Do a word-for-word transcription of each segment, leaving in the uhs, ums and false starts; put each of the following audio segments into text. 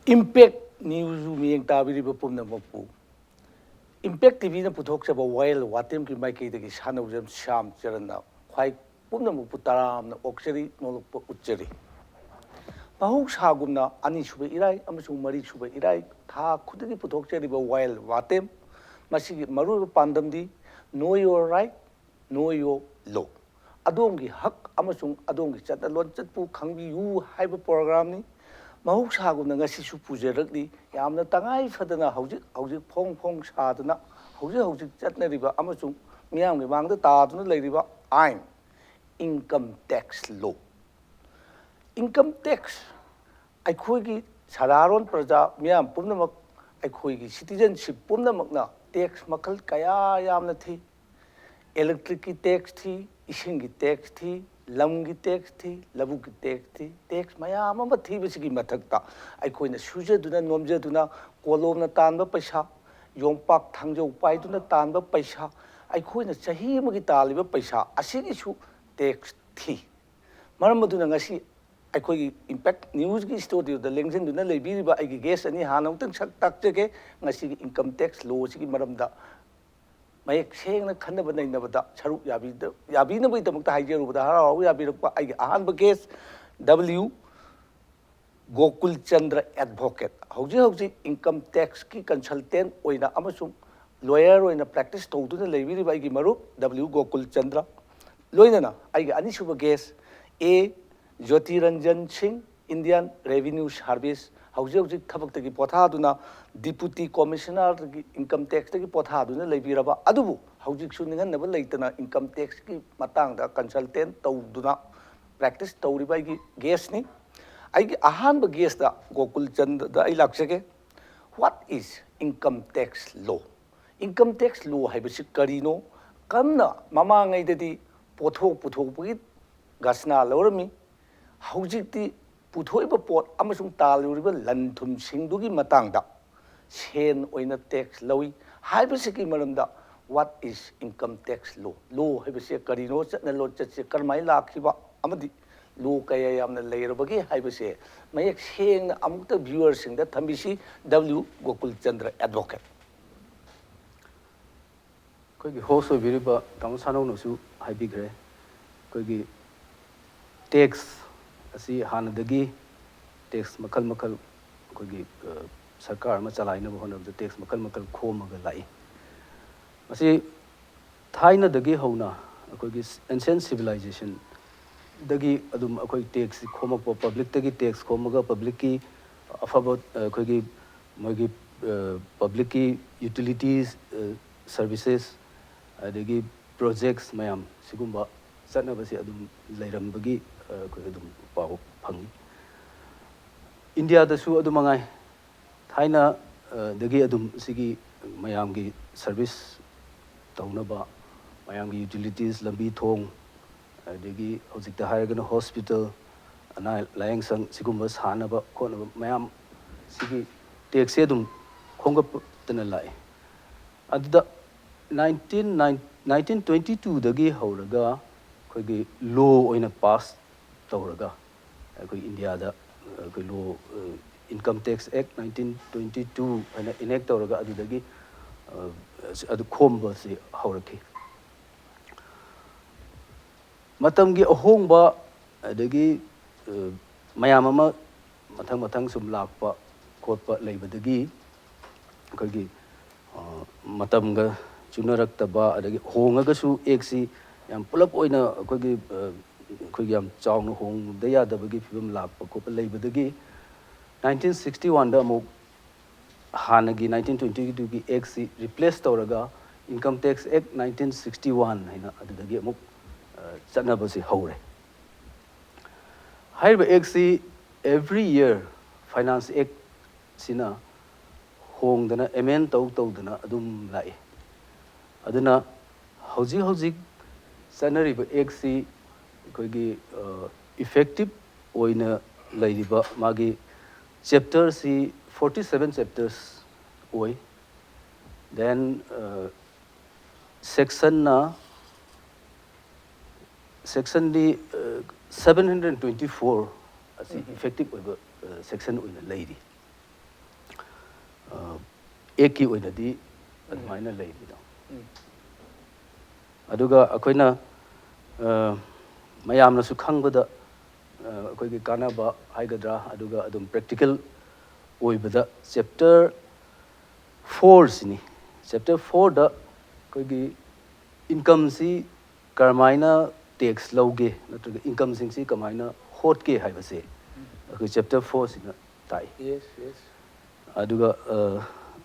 Impact ꯅ꯭ꯌꯨꯁꯕꯨ ꯃꯤꯠꯌꯦꯡ ꯇꯥꯕꯤꯔꯤꯕ ꯄꯨꯝꯅꯃꯛꯄꯨ impact ꯇꯤꯚꯤꯅ ꯄꯨꯊꯣꯛꯆꯕ ꯋꯥꯌꯦꯜ ꯋꯥꯇꯦꯝꯒꯤ ꯃꯥꯏꯀꯩꯗꯒꯤ ꯁꯥꯟꯅꯧꯖꯝ ꯁ꯭ꯌꯥꯝ ꯆꯔꯟꯅ ꯈ꯭ꯋꯥꯏ ꯄꯨꯝꯅꯃꯛꯄꯨ ꯇꯔꯥꯝꯅ ꯑꯣꯛꯆꯔꯤ, ꯅꯣꯂꯨꯛꯄ ꯎꯠꯆꯔꯤ꯫ ꯃꯍꯧꯁꯥꯒꯨꯝꯅ ꯑꯅꯤꯁꯨꯕ ꯏꯔꯥꯏ ꯑꯃꯁꯨꯡ ꯃꯔꯤꯁꯨꯕ ꯏꯔꯥꯏ ꯊꯥ ꯈꯨꯗꯤꯡꯒꯤ ꯄꯨꯊꯣꯛꯆꯔꯤꯕ ꯋꯥꯌꯦꯜ ꯋꯥꯇꯦꯝ, ꯃꯁꯤꯒꯤ ꯃꯔꯨꯑꯣꯏꯕ ꯄꯥꯟꯗꯝꯗꯤ Know Your Right, Know Your Law, ꯑꯗꯣꯝꯒꯤ ꯍꯛ ꯑꯃꯁꯨꯡ ꯑꯗꯣꯝꯒꯤ ꯆꯠꯅ ꯂꯣꯟꯆꯠꯄꯨ ꯈꯪꯕꯤꯌꯨ ꯍꯥꯏꯕ ꯄ꯭ꯔꯣꯒ꯭ꯔꯥꯝꯅꯤ꯫ ꯃꯍꯧꯁꯥꯒꯨꯝꯅ ꯉꯁꯤꯁꯨ ꯄꯨꯖꯔꯛꯂꯤ꯫ ꯌꯥꯝꯅ ꯇꯉꯥꯏ ꯐꯗꯅ ꯍꯧꯖꯤꯛ ꯍꯧꯖꯤꯛ ꯐꯣꯡ ꯐꯣꯡ ꯁꯥꯗꯨꯅ ꯍꯧꯖꯤꯛ ꯍꯧꯖꯤꯛ ꯆꯠꯅꯔꯤꯕ ꯑꯃꯁꯨꯡ ꯃꯤꯌꯥꯝꯒꯤ ꯃꯥꯡꯗ ꯇꯥꯗꯨꯅ ꯂꯩꯔꯤꯕ ꯑꯥꯏꯟ, income tax law꯫ Income tax, ꯑꯩꯈꯣꯏꯒꯤ ꯁꯥꯗꯥꯔꯣꯟ ꯄ꯭ꯔꯖꯥ ꯃꯤꯌꯥꯝ ꯄꯨꯝꯅꯃꯛ, ꯑꯩꯈꯣꯏꯒꯤ citizenship ꯄꯨꯝꯅꯃꯛꯅ tax ꯃꯈꯜ ꯀꯌꯥ ꯌꯥꯝꯅ ꯊꯤ꯫ Electricꯀꯤ tax ꯊꯤ, ꯏꯁꯤꯡꯒꯤ tax ꯊꯤ, ꯂꯝꯒꯤ tax ꯊꯤ, ꯂꯧꯕꯨꯛꯀꯤ tax ꯊꯤ, tax ꯃꯌꯥꯝ ꯑꯃ ꯊꯤꯕꯁꯤꯒꯤ ꯃꯊꯛꯇ ꯑꯩꯈꯣꯏꯅ ꯁꯨꯖꯗꯨꯅ ꯅꯣꯝꯖꯗꯨꯅ ꯀꯣꯂꯣꯝꯅ ꯇꯥꯟꯕ ꯄꯩꯁꯥ, ꯌꯣꯝꯄꯥꯛ ꯊꯥꯡꯖꯧ ꯄꯥꯏꯗꯨꯅ ꯇꯥꯟꯕ ꯄꯩꯁꯥ, ꯑꯩꯈꯣꯏꯅ ꯆꯍꯤ ꯑꯃꯒꯤ ꯇꯥꯜꯂꯤꯕ ꯄꯩꯁꯥ ꯑꯁꯤꯒꯤꯁꯨ tax ꯊꯤ꯫ ꯃꯔꯝ ꯑꯗꯨꯅ ꯉꯁꯤ ꯑꯩꯈꯣꯏꯒꯤ ꯏꯝꯄꯦꯛ ꯅ꯭ꯌꯨꯁꯀꯤ ꯁ꯭ꯇꯨꯗꯤꯑꯣꯗ ꯂꯦꯡꯁꯤꯟꯗꯨꯅ ꯂꯩꯕꯤꯔꯤꯕ ꯑꯩꯒꯤ guest ꯑꯅꯤ ꯍꯥꯟꯅ ꯑꯃꯨꯛꯇꯪ ꯁꯛ ꯇꯥꯛꯆꯒꯦ꯫ ꯉꯁꯤꯒꯤ income tax law ꯑꯁꯤꯒꯤ ꯃꯔꯝꯗ ꯃꯌꯦꯛ ꯁꯦꯡꯅ ꯈꯟꯅꯕ ꯅꯩꯅꯕꯗ ꯁꯔꯨꯛ ꯌꯥꯕꯤꯗ-, ꯌꯥꯕꯤꯅꯕꯒꯤꯗꯃꯛꯇ ꯍꯥꯏꯖꯔꯨꯕꯗ ꯍꯔꯥꯎ ꯍꯔꯥꯎ ꯌꯥꯕꯤꯔꯛꯄ ꯑꯩꯒꯤ ꯑꯍꯥꯟꯕ guest W Gokul Chandra advocate, ꯍꯧꯖꯤꯛ ꯍꯧꯖꯤꯛ income taxꯀꯤ consultant ꯑꯣꯏꯅ ꯑꯃꯁꯨꯡ lawyer ꯑꯣꯏꯅ practice ꯇꯧꯗꯨꯅ ꯂꯩꯕꯤꯔꯤꯕ ꯑꯩꯒꯤ ꯃꯔꯨꯞ W ꯒꯣꯀꯨꯜ ꯆꯟꯗ꯭ꯔ, ꯂꯣꯏꯅꯅ ꯑꯩꯒꯤ ꯑꯅꯤꯁꯨꯕ guest A ꯖ꯭ꯌꯣꯇꯤꯔꯟꯖꯟ ꯁꯤꯡ, Indian Revenue Service, ꯍꯧꯖꯤꯛ ꯍꯧꯖꯤꯛ ꯊꯕꯛꯇꯒꯤ ꯄꯣꯊꯥꯗꯨꯅ Deputy Commissionerꯗꯒꯤ income taxꯇꯒꯤ ꯄꯣꯊꯥꯗꯨꯅ ꯂꯩꯕꯤꯔꯕ, ꯑꯗꯨꯕꯨ ꯍꯧꯖꯤꯛꯁꯨ ꯅꯤꯡꯍꯟꯅꯕ ꯂꯩꯇꯅ income taxꯀꯤ ꯃꯇꯥꯡꯗ consultant ꯇꯧꯗꯨꯅ practice ꯇꯧꯔꯤꯕ ꯑꯩꯒꯤ guestꯅꯤ꯫ ꯑꯩꯒꯤ ꯑꯍꯥꯟꯕ guestꯇ ꯒꯣꯀꯨꯜ ꯆꯟꯗ꯭ꯔꯗ ꯑꯩ ꯂꯥꯛꯆꯒꯦ꯫ What is income tax law? Income tax law ꯍꯥꯏꯕꯁꯤ ꯀꯔꯤꯅꯣ? ꯀꯔꯝꯅ ꯃꯃꯥꯡꯉꯩꯗꯗꯤ ꯄꯣꯠꯊꯣꯛ ꯄꯨꯊꯣꯛꯄꯒꯤ ꯒꯁꯅꯥ ꯂꯧꯔꯝꯃꯤ, ꯍꯧꯖꯤꯛꯇꯤ ꯄꯨꯊꯣꯛꯏꯕ ꯄꯣꯠ ꯑꯃꯁꯨꯡ ꯇꯥꯜꯂꯨꯔꯤꯕ ꯂꯟ ꯊꯨꯝꯁꯤꯡꯗꯨꯒꯤ ꯃꯇꯥꯡꯗ ꯁꯦꯟ ꯑꯣꯏꯅ tax ꯂꯧꯏ ꯍꯥꯏꯕꯁꯤꯒꯤ ꯃꯔꯝꯗ what is income tax law? Law ꯍꯥꯏꯕꯁꯦ ꯀꯔꯤꯅꯣ? ꯆꯠꯅ ꯂꯣꯟꯆꯠꯁꯦ ꯀꯔꯝꯍꯥꯏꯅ ꯂꯥꯛꯈꯤꯕ ꯑꯃꯗꯤ ꯂꯣ ꯀꯌꯥ ꯌꯥꯝꯅ ꯂꯩꯔꯕꯒꯦ ꯍꯥꯏꯕꯁꯦ ꯃꯌꯦꯛ ꯁꯦꯡꯅ ꯑꯃꯨꯛꯇ ꯚ꯭ꯌꯨꯋꯔꯁꯤꯡꯗ ꯊꯝꯕꯤꯁꯤ꯫ W Gokul Chandra, advocate. ꯑꯩꯈꯣꯏꯒꯤ ꯍꯣꯁ ꯑꯣꯏꯕꯤꯔꯤꯕ ꯇꯥꯃꯣ ꯁꯥꯅꯧꯅꯁꯨ ꯍꯥꯏꯕꯤꯈ꯭ꯔꯦ꯫ ꯑꯩꯈꯣꯏꯒꯤ ꯇꯦꯛꯁ ꯑꯁꯤ ꯍꯥꯟꯅꯗꯒꯤ ꯇꯦꯛꯁ ꯃꯈꯜ ꯃꯈꯜ ꯑꯩꯈꯣꯏꯒꯤ ꯁꯔꯀꯥꯔ ꯑꯃ ꯆꯂꯥꯏꯅꯕ ꯍꯣꯠꯅꯕꯗ ꯇꯦꯛꯁ ꯃꯈꯜ ꯃꯈꯜ ꯈꯣꯝꯃꯒ ꯂꯥꯛꯏ꯫ ꯃꯁꯤ ꯊꯥꯏꯅꯗꯒꯤ ꯍꯧꯅ ꯑꯩꯈꯣꯏꯒꯤ ꯑꯦꯟꯁꯤꯌꯦꯟ ꯁꯤꯚꯤꯂꯥꯏꯖꯦꯁꯟꯗꯒꯤ ꯑꯗꯨꯝ ꯑꯩꯈꯣꯏ ꯇꯦꯛꯁꯁꯤ ꯈꯣꯝꯃꯛꯄ, ꯄꯕ꯭ꯂꯤꯛꯇꯒꯤ ꯇꯦꯛꯁ ꯈꯣꯝꯃꯒ ꯄꯕ꯭ꯂꯤꯛꯀꯤ ꯑꯐꯕ ꯑꯩꯈꯣꯏꯒꯤ ꯃꯣꯏꯒꯤ ꯄꯕ꯭ꯂꯤꯛꯀꯤ ꯌꯨꯇꯤꯂꯤꯇꯤꯁ ꯁꯔꯚꯤꯁꯦꯁ ꯑꯗꯒꯤ ꯄ꯭ꯔꯣꯖꯦꯛꯁ ꯃꯌꯥꯝ ꯁꯤꯒꯨꯝꯕ ꯆꯠꯅꯕꯁꯦ ꯑꯗꯨꯝ ꯂꯩꯔꯝꯕꯒꯤ ꯑꯩꯈꯣꯏ ꯑꯗꯨꯝ ꯄꯥꯎ ꯐꯪꯉꯤ꯫ ꯏꯟꯗꯤꯌꯥꯗꯁꯨ ꯑꯗꯨ ꯃꯉꯥꯏ꯫ ꯊꯥꯏꯅ ꯑ, ꯗꯒꯤ ꯑꯗꯨꯝ ꯁꯤꯒꯤ ꯃꯌꯥꯝꯒꯤ ꯁꯔꯚꯤꯁ ꯇꯧꯅꯕ, ꯃꯌꯥꯝꯒꯤ ꯌꯨꯇꯤꯂꯤꯇꯤꯁ, ꯂꯝꯕꯤ ꯊꯣꯡ, ꯑꯗꯒꯤ ꯍꯧꯖꯤꯛꯇ ꯍꯥꯏꯔꯒꯅ ꯍꯣꯁꯄꯤꯇꯥꯜ, ꯑꯅꯥ ꯂꯥꯌꯦꯡ ꯁꯪ ꯁꯤꯒꯨꯝꯕ ꯁꯥꯅꯕ ꯈꯣꯠꯅꯕ ꯃꯌꯥꯝ ꯁꯤꯒꯤ ꯇꯦꯛꯁꯁꯦ ꯑꯗꯨꯝ ꯈꯣꯝꯒꯠꯇꯅ ꯂꯥꯛꯑꯦ꯫ ꯑꯗꯨꯗ ꯅꯥꯏꯟꯇꯤꯟ ꯅꯥꯏꯟꯇꯤꯟ ꯇ꯭ꯋꯦꯟꯇꯤ ꯇꯨꯗꯒꯤ ꯍꯧꯔꯒ ꯑꯩꯈꯣꯏꯒꯤ ꯂꯣ ꯑꯣꯏꯅ ꯄꯥꯁ ꯇꯧꯔꯒ ꯑꯩꯈꯣꯏ ꯏꯟꯗꯤꯌꯥꯗ ꯑꯩꯈꯣꯏ ꯂꯣ, ꯏꯟꯀꯝ ꯇꯦꯛꯁ ꯑꯦꯛ ꯅꯥꯏꯟꯇꯤꯟ ꯇ꯭ꯋꯦꯟꯇꯤ ꯇꯨ ꯍꯥꯏꯅ ꯏꯅꯦꯛ ꯇꯧꯔꯒ ꯑꯗꯨꯗꯒꯤ ꯑ, ꯑꯗꯨ ꯈꯣꯝꯕꯁꯤ ꯍꯧꯔꯛꯈꯤ꯫ ꯃꯇꯝꯒꯤ ꯑꯍꯣꯡꯕ ꯑꯗꯒꯤ ꯑ, ꯃꯌꯥꯝ ꯑꯃ ꯃꯊꯪ ꯃꯊꯪ ꯁꯨꯝ ꯂꯥꯛꯄ ꯈꯣꯠꯄ ꯂꯩꯕꯗꯒꯤ ꯑꯩꯈꯣꯏꯒꯤ ꯑ, ꯃꯇꯝꯒ ꯆꯨꯅꯔꯛꯇꯕ ꯑꯗꯒꯤ ꯍꯣꯡꯉꯒꯁꯨ ꯑꯦꯛꯁꯤ ꯌꯥꯝ ꯄꯨꯂꯞ ꯑꯣꯏꯅ ꯑꯩꯈꯣꯏꯒꯤ ꯑ, ꯑꯩꯈꯣꯏꯒꯤ ꯌꯥꯝ ꯆꯥꯎꯅ ꯍꯣꯡꯗ ꯌꯥꯗꯕꯒꯤ ꯐꯤꯕꯝ ꯂꯥꯛꯄ ꯈꯣꯠꯄ ꯂꯩꯕꯗꯒꯤ ꯅꯥꯏꯟꯇꯤꯟ ꯁꯤꯛꯁꯇꯤ ꯋꯥꯟꯗ ꯑꯃꯨꯛ ꯍꯥꯟꯅꯒꯤ ꯅꯥꯏꯟꯇꯤꯟ ꯇ꯭ꯋꯦꯟꯇꯤ ꯇꯨꯒꯤ ꯑꯦꯛꯁꯤ ꯔꯤꯄ꯭ꯂꯦꯁ ꯇꯧꯔꯒ ꯏꯟꯀꯝ ꯇꯦꯛꯁ ꯑꯦꯛ ꯅꯥꯏꯟꯇꯤꯟ ꯁꯤꯛꯁꯇꯤ ꯋꯥꯟ ꯍꯥꯏꯅ ꯑꯗꯨꯗꯒꯤ ꯑꯃꯨꯛ ꯑ, ꯆꯠꯅꯕꯁꯤ ꯍꯧꯔꯦ꯫ ꯍꯥꯏꯔꯤꯕ ꯑꯦꯛꯁꯤ ꯑꯦꯚ꯭ꯔꯤ ꯏꯌꯔ ꯐꯥꯏꯅꯥꯟꯁ ꯑꯦꯛꯁꯤꯅ ꯍꯣꯡꯗꯅ ꯑꯦꯃꯦꯟ ꯇꯧ ꯇꯧꯗꯅ ꯑꯗꯨꯝ ꯂꯥꯛꯏ꯫ ꯑꯗꯨꯅ ꯍꯧꯖꯤꯛ ꯍꯧꯖꯤꯛ ꯆꯠꯅꯔꯤꯕ ꯑꯦꯛꯁꯤ ꯑꯩꯈꯣꯏꯒꯤ ꯏꯐꯦꯛꯇꯤꯞ ꯑꯣꯏꯅ ꯂꯩꯔꯤꯕ ꯃꯥꯒꯤ ꯆꯦꯞꯇꯔꯁꯤ ꯐꯣꯔꯇꯤ ꯁꯕꯦꯟ ꯆꯦꯞꯇꯔꯁ ꯑꯣꯏ꯫ ꯗꯦꯟ ꯁꯦꯛꯁꯟꯅ ꯁꯦꯛꯁꯟꯗꯤ seven hundred twenty four ꯑꯁꯤ effective ꯑꯣꯏꯕ section ꯑꯣꯏꯅ ꯂꯩꯔꯤ꯫ ꯑꯦꯛꯀꯤ ꯑꯣꯏꯅꯗꯤ ꯑꯗꯨꯃꯥꯏꯅ ꯂꯩꯔꯤꯗꯣ꯫ ꯑꯗꯨꯒ ꯑꯩꯈꯣꯏꯅ ꯃꯌꯥꯝꯅꯁꯨ ꯈꯪꯕꯗ ꯑꯩꯈꯣꯏꯒꯤ ꯀꯥꯟꯅꯕ ꯍꯥꯏꯒꯗ꯭ꯔꯥ, ꯑꯗꯨꯒ ꯑꯗꯨꯝ practical ꯑꯣꯏꯕꯗ chapter four ꯁꯤꯅꯤ꯫ Chapter fourꯗ ꯑꯩꯈꯣꯏꯒꯤ incomeꯁꯤ ꯀꯔꯝꯍꯥꯏꯅ tax ꯂꯧꯒꯦ ꯅꯠꯇ꯭ꯔꯒ incomeꯁꯤꯡꯁꯤ ꯀꯃꯥꯏꯅ ꯍꯣꯠꯀꯦ ꯍꯥꯏꯕꯁꯦ ꯑꯩꯈꯣꯏ chapter fourꯁꯤꯅ ꯇꯥꯛꯏ꯫ Yes, yes. ꯑꯗꯨꯒ ꯑ,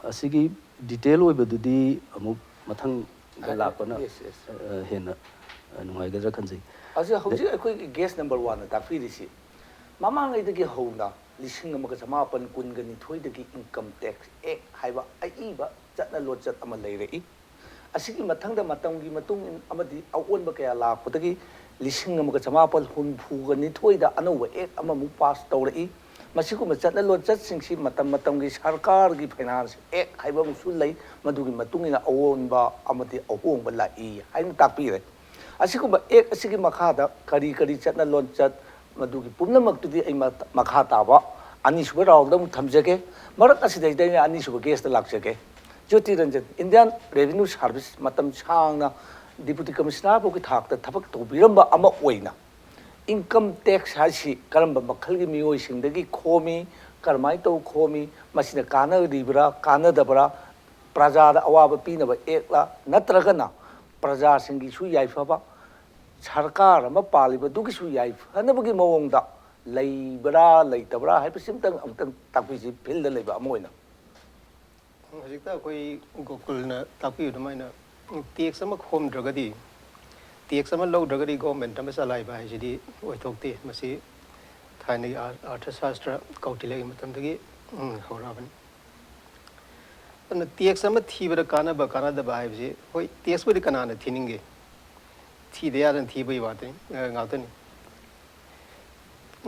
ꯑꯁꯤꯒꯤ detail ꯑꯣꯏꯕꯗꯨꯗꯤ ꯑꯃꯨꯛ ꯃꯊꯪꯗ ꯂꯥꯛꯄꯅ Yes, yes. ꯑ, ꯍꯦꯟꯅ ꯑ, ꯅꯨꯡꯉꯥꯏꯒꯗ꯭ꯔꯥ ꯈꯟꯖꯩ꯫ ꯑꯁꯤ ꯍꯧꯖꯤꯛ ꯑꯩꯈꯣꯏꯒꯤ guest number oneꯅ ꯇꯥꯛꯄꯤꯔꯤꯁꯤ ꯃꯃꯥꯡꯉꯩꯗꯒꯤ ꯍꯧꯅ ꯂꯤꯁꯤꯡ ꯑꯃꯒ ꯆꯃꯥꯄꯟ ꯀꯨꯟꯒ ꯅꯤꯊꯣꯏꯗꯒꯤ Income Tax Act ꯍꯥꯏꯕ ꯑꯏꯕ ꯆꯠꯅ ꯂꯣꯟꯆꯠ ꯑꯃ ꯂꯩꯔꯛꯏ꯫ ꯑꯁꯤꯒꯤ ꯃꯊꯪꯗ ꯃꯇꯝꯒꯤ ꯃꯇꯨꯡ ꯏꯟ ꯑꯃꯗꯤ ꯑꯑꯣꯟꯕ ꯀꯌꯥ ꯂꯥꯛꯄꯗꯒꯤ ꯂꯤꯁꯤꯡ ꯑꯃꯒ ꯆꯃꯥꯄꯜ ꯍꯨꯝꯐꯨꯒ ꯅꯤꯊꯣꯏꯗ ꯑꯅꯧꯕ act ꯑꯃꯃꯨꯛ pass ꯇꯧꯔꯛꯏ꯫ ꯃꯁꯤꯒꯨꯝꯕ ꯆꯠꯅ ꯂꯣꯟꯆꯠꯁꯤꯡꯁꯤ ꯃꯇꯝ ꯃꯇꯝꯒꯤ ꯁꯔꯀꯥꯔꯒꯤ finance act ꯍꯥꯏꯕ ꯑꯃꯁꯨ ꯂꯩ, ꯃꯗꯨꯒꯤ ꯃꯇꯨꯡ ꯏꯟꯅ ꯑꯑꯣꯟꯕ ꯑꯃꯗꯤ ꯑꯍꯣꯡꯕ ꯂꯥꯛꯏ ꯍꯥꯏꯅ ꯇꯥꯛꯄꯤꯔꯦ꯫ ꯑꯁꯤꯒꯨꯝꯕ act ꯑꯁꯤꯒꯤ ꯃꯈꯥꯗ ꯀꯔꯤ ꯀꯔꯤ ꯆꯠꯅ ꯂꯣꯟꯆꯠ, ꯃꯗꯨꯒꯤ ꯄꯨꯝꯅꯃꯛꯇꯨꯗꯤ ꯑꯩ ꯃ- ꯃꯈꯥ ꯇꯥꯕ ꯑꯅꯤꯁꯨꯕ roundꯗ ꯑꯃꯨꯛ ꯊꯝꯖꯒꯦ꯫ ꯃꯔꯛ ꯑꯁꯤꯗꯩꯗ ꯑꯩꯅ ꯑꯅꯤꯁꯨꯕ guestꯇ ꯂꯥꯛꯆꯒꯦ꯫ ꯖꯣꯇꯤ ꯔꯟꯖꯟ, Indian Revenue Service ꯃꯇꯝ ꯁꯥꯡꯅ Deputy Commissioner ꯐꯥꯎꯒꯤ ꯊꯥꯛꯇ ꯊꯕꯛ ꯇꯧꯕꯤꯔꯝꯕ ꯑꯃ ꯑꯣꯏꯅ, income tax ꯍꯥꯏꯁꯤ ꯀꯔꯝꯕ ꯃꯈꯜꯒꯤ ꯃꯤꯑꯣꯏꯁꯤꯡꯗꯒꯤ ꯈꯣꯝꯃꯤ, ꯀꯔꯝꯍꯥꯏꯅ ꯇꯧ ꯈꯣꯝꯃꯤ, ꯃꯁꯤꯅ ꯀꯥꯟꯅꯔꯤꯕ꯭ꯔꯥ, ꯀꯥꯟꯅꯗꯕ꯭ꯔꯥ, ꯄ꯭ꯔꯖꯥꯗ ꯑꯋꯥꯕ ꯄꯤꯅꯕ actꯂꯥ, ꯅꯠꯇ꯭ꯔꯒꯅ ꯄ꯭ꯔꯖꯥꯁꯤꯡꯒꯤꯁꯨ ꯌꯥꯏꯐꯕ, ꯁꯔꯀꯥꯔ ꯑꯃ ꯄꯥꯜꯂꯤꯕꯗꯨꯒꯤꯁꯨ ꯌꯥꯏꯐꯅꯕꯒꯤ ꯃꯑꯣꯡꯗ ꯂꯩꯕ꯭ꯔꯥ, ꯂꯩꯇꯕ꯭ꯔꯥ ꯍꯥꯏꯕꯁꯤꯃꯇꯪ ꯑꯃꯨꯛꯇꯪ ꯇꯥꯛꯄꯤꯁꯤ, fieldꯗ ꯂꯩꯕ ꯑꯃ ꯑꯣꯏꯅ꯫ ꯍꯧꯖꯤꯛꯇ ꯑꯩꯈꯣꯏ ꯒꯣꯀꯨꯜꯅ ꯇꯥꯛꯄꯤꯕ ꯑꯗꯨꯃꯥꯏꯅ, tax ꯑꯃ ꯈꯣꯝꯗ꯭ꯔꯒꯗꯤ, tax ꯑꯃ ꯂꯧꯗ꯭ꯔꯒꯗꯤ government ꯑꯃ ꯆꯂꯥꯏꯕ ꯍꯥꯏꯁꯤꯗꯤ ꯑꯣꯏꯊꯣꯛꯇꯦ꯫ ꯃꯁꯤ ꯊꯥꯏꯅꯒꯤ ꯑꯥꯔ- ꯑꯥꯔꯊꯁꯥꯁꯇ꯭ꯔ ꯀꯧꯇꯤꯂ꯭ꯌꯒꯤ ꯃꯇꯝꯗꯒꯤ, ꯎꯝ, ꯍꯧꯔꯛꯑꯕꯅꯤ꯫ ꯑꯗꯨꯅ tax ꯑꯃ ꯊꯤꯕꯗ ꯀꯥꯟꯅꯕ ꯀꯥꯟꯅꯗꯕ ꯍꯥꯏꯕꯁꯤ, ꯍꯣꯏ, taxꯄꯨꯗꯤ ꯀꯅꯥꯅ ꯊꯤꯅꯤꯡꯒꯦ? ꯊꯤꯗ ꯌꯥꯗꯅ ꯊꯤꯕꯒꯤ ꯋꯥꯇꯅꯤ, ꯑ, ꯉꯥꯛꯇꯅꯤ꯫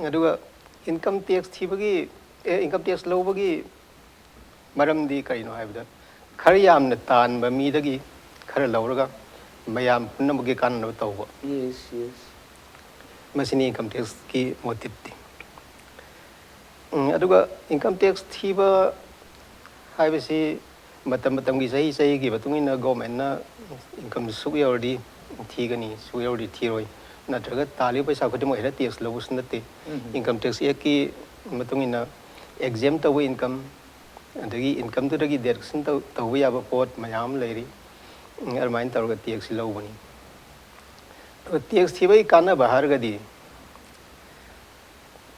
ꯑꯗꯨꯒ income tax ꯊꯤꯕꯒꯤ, ꯑꯦ, income tax ꯂꯧꯕꯒꯤ ꯃꯔꯝꯗꯤ ꯀꯔꯤꯅꯣ ꯍꯥꯏꯕꯗ, ꯈꯔ ꯌꯥꯝꯅ ꯇꯥꯟꯕ ꯃꯤꯗꯒꯤ ꯈꯔ ꯂꯧꯔꯒ ꯃꯌꯥꯝ ꯄꯨꯝꯅꯃꯛꯀꯤ ꯀꯥꯟꯅꯅꯕ ꯇꯧꯕ꯫ Yes, yes. ꯃꯁꯤꯅꯤ income taxꯀꯤ motiveꯇꯤ꯫ ꯎꯝ, ꯑꯗꯨꯒ income tax ꯊꯤꯕ ꯍꯥꯏꯕꯁꯤ ꯃꯇꯝ ꯃꯇꯝꯒꯤ, ꯆꯍꯤ ꯆꯍꯤꯒꯤ ꯃꯇꯨꯡ ꯏꯟꯅ governmentꯅ income ꯁꯨꯛ ꯌꯧꯔꯗꯤ ꯊꯤꯒꯅꯤ, ꯁꯨꯛ ꯌꯧꯔꯗꯤ ꯊꯤꯔꯣꯏ, ꯅꯠꯇ꯭ꯔꯒ ꯇꯥꯜꯂꯤꯕ ꯄꯩꯁꯥ ꯈꯨꯗꯤꯡꯃꯛ ꯍꯦꯛꯇ tax ꯂꯧꯕꯁꯨ ꯅꯠꯇꯦ꯫ Income tax Actꯀꯤ ꯃꯇꯨꯡ ꯏꯟꯅ exempt ꯇꯧꯕ income, ꯑꯗꯒꯤ incomeꯗꯨꯗꯒꯤ deduction ꯇꯧ-, ꯇꯧꯕ ꯌꯥꯕ ꯄꯣꯠ ꯃꯌꯥꯝ ꯑꯃ ꯂꯩꯔꯤ꯫ ꯎꯝ, ꯑꯗꯨꯃꯥꯏꯅ ꯇꯧꯔꯒ taxꯁꯤ ꯂꯧꯕꯅꯤ꯫ ꯑꯗꯣ tax ꯊꯤꯕꯒꯤ ꯀꯥꯟꯅꯕ ꯍꯥꯏꯔꯒꯗꯤ,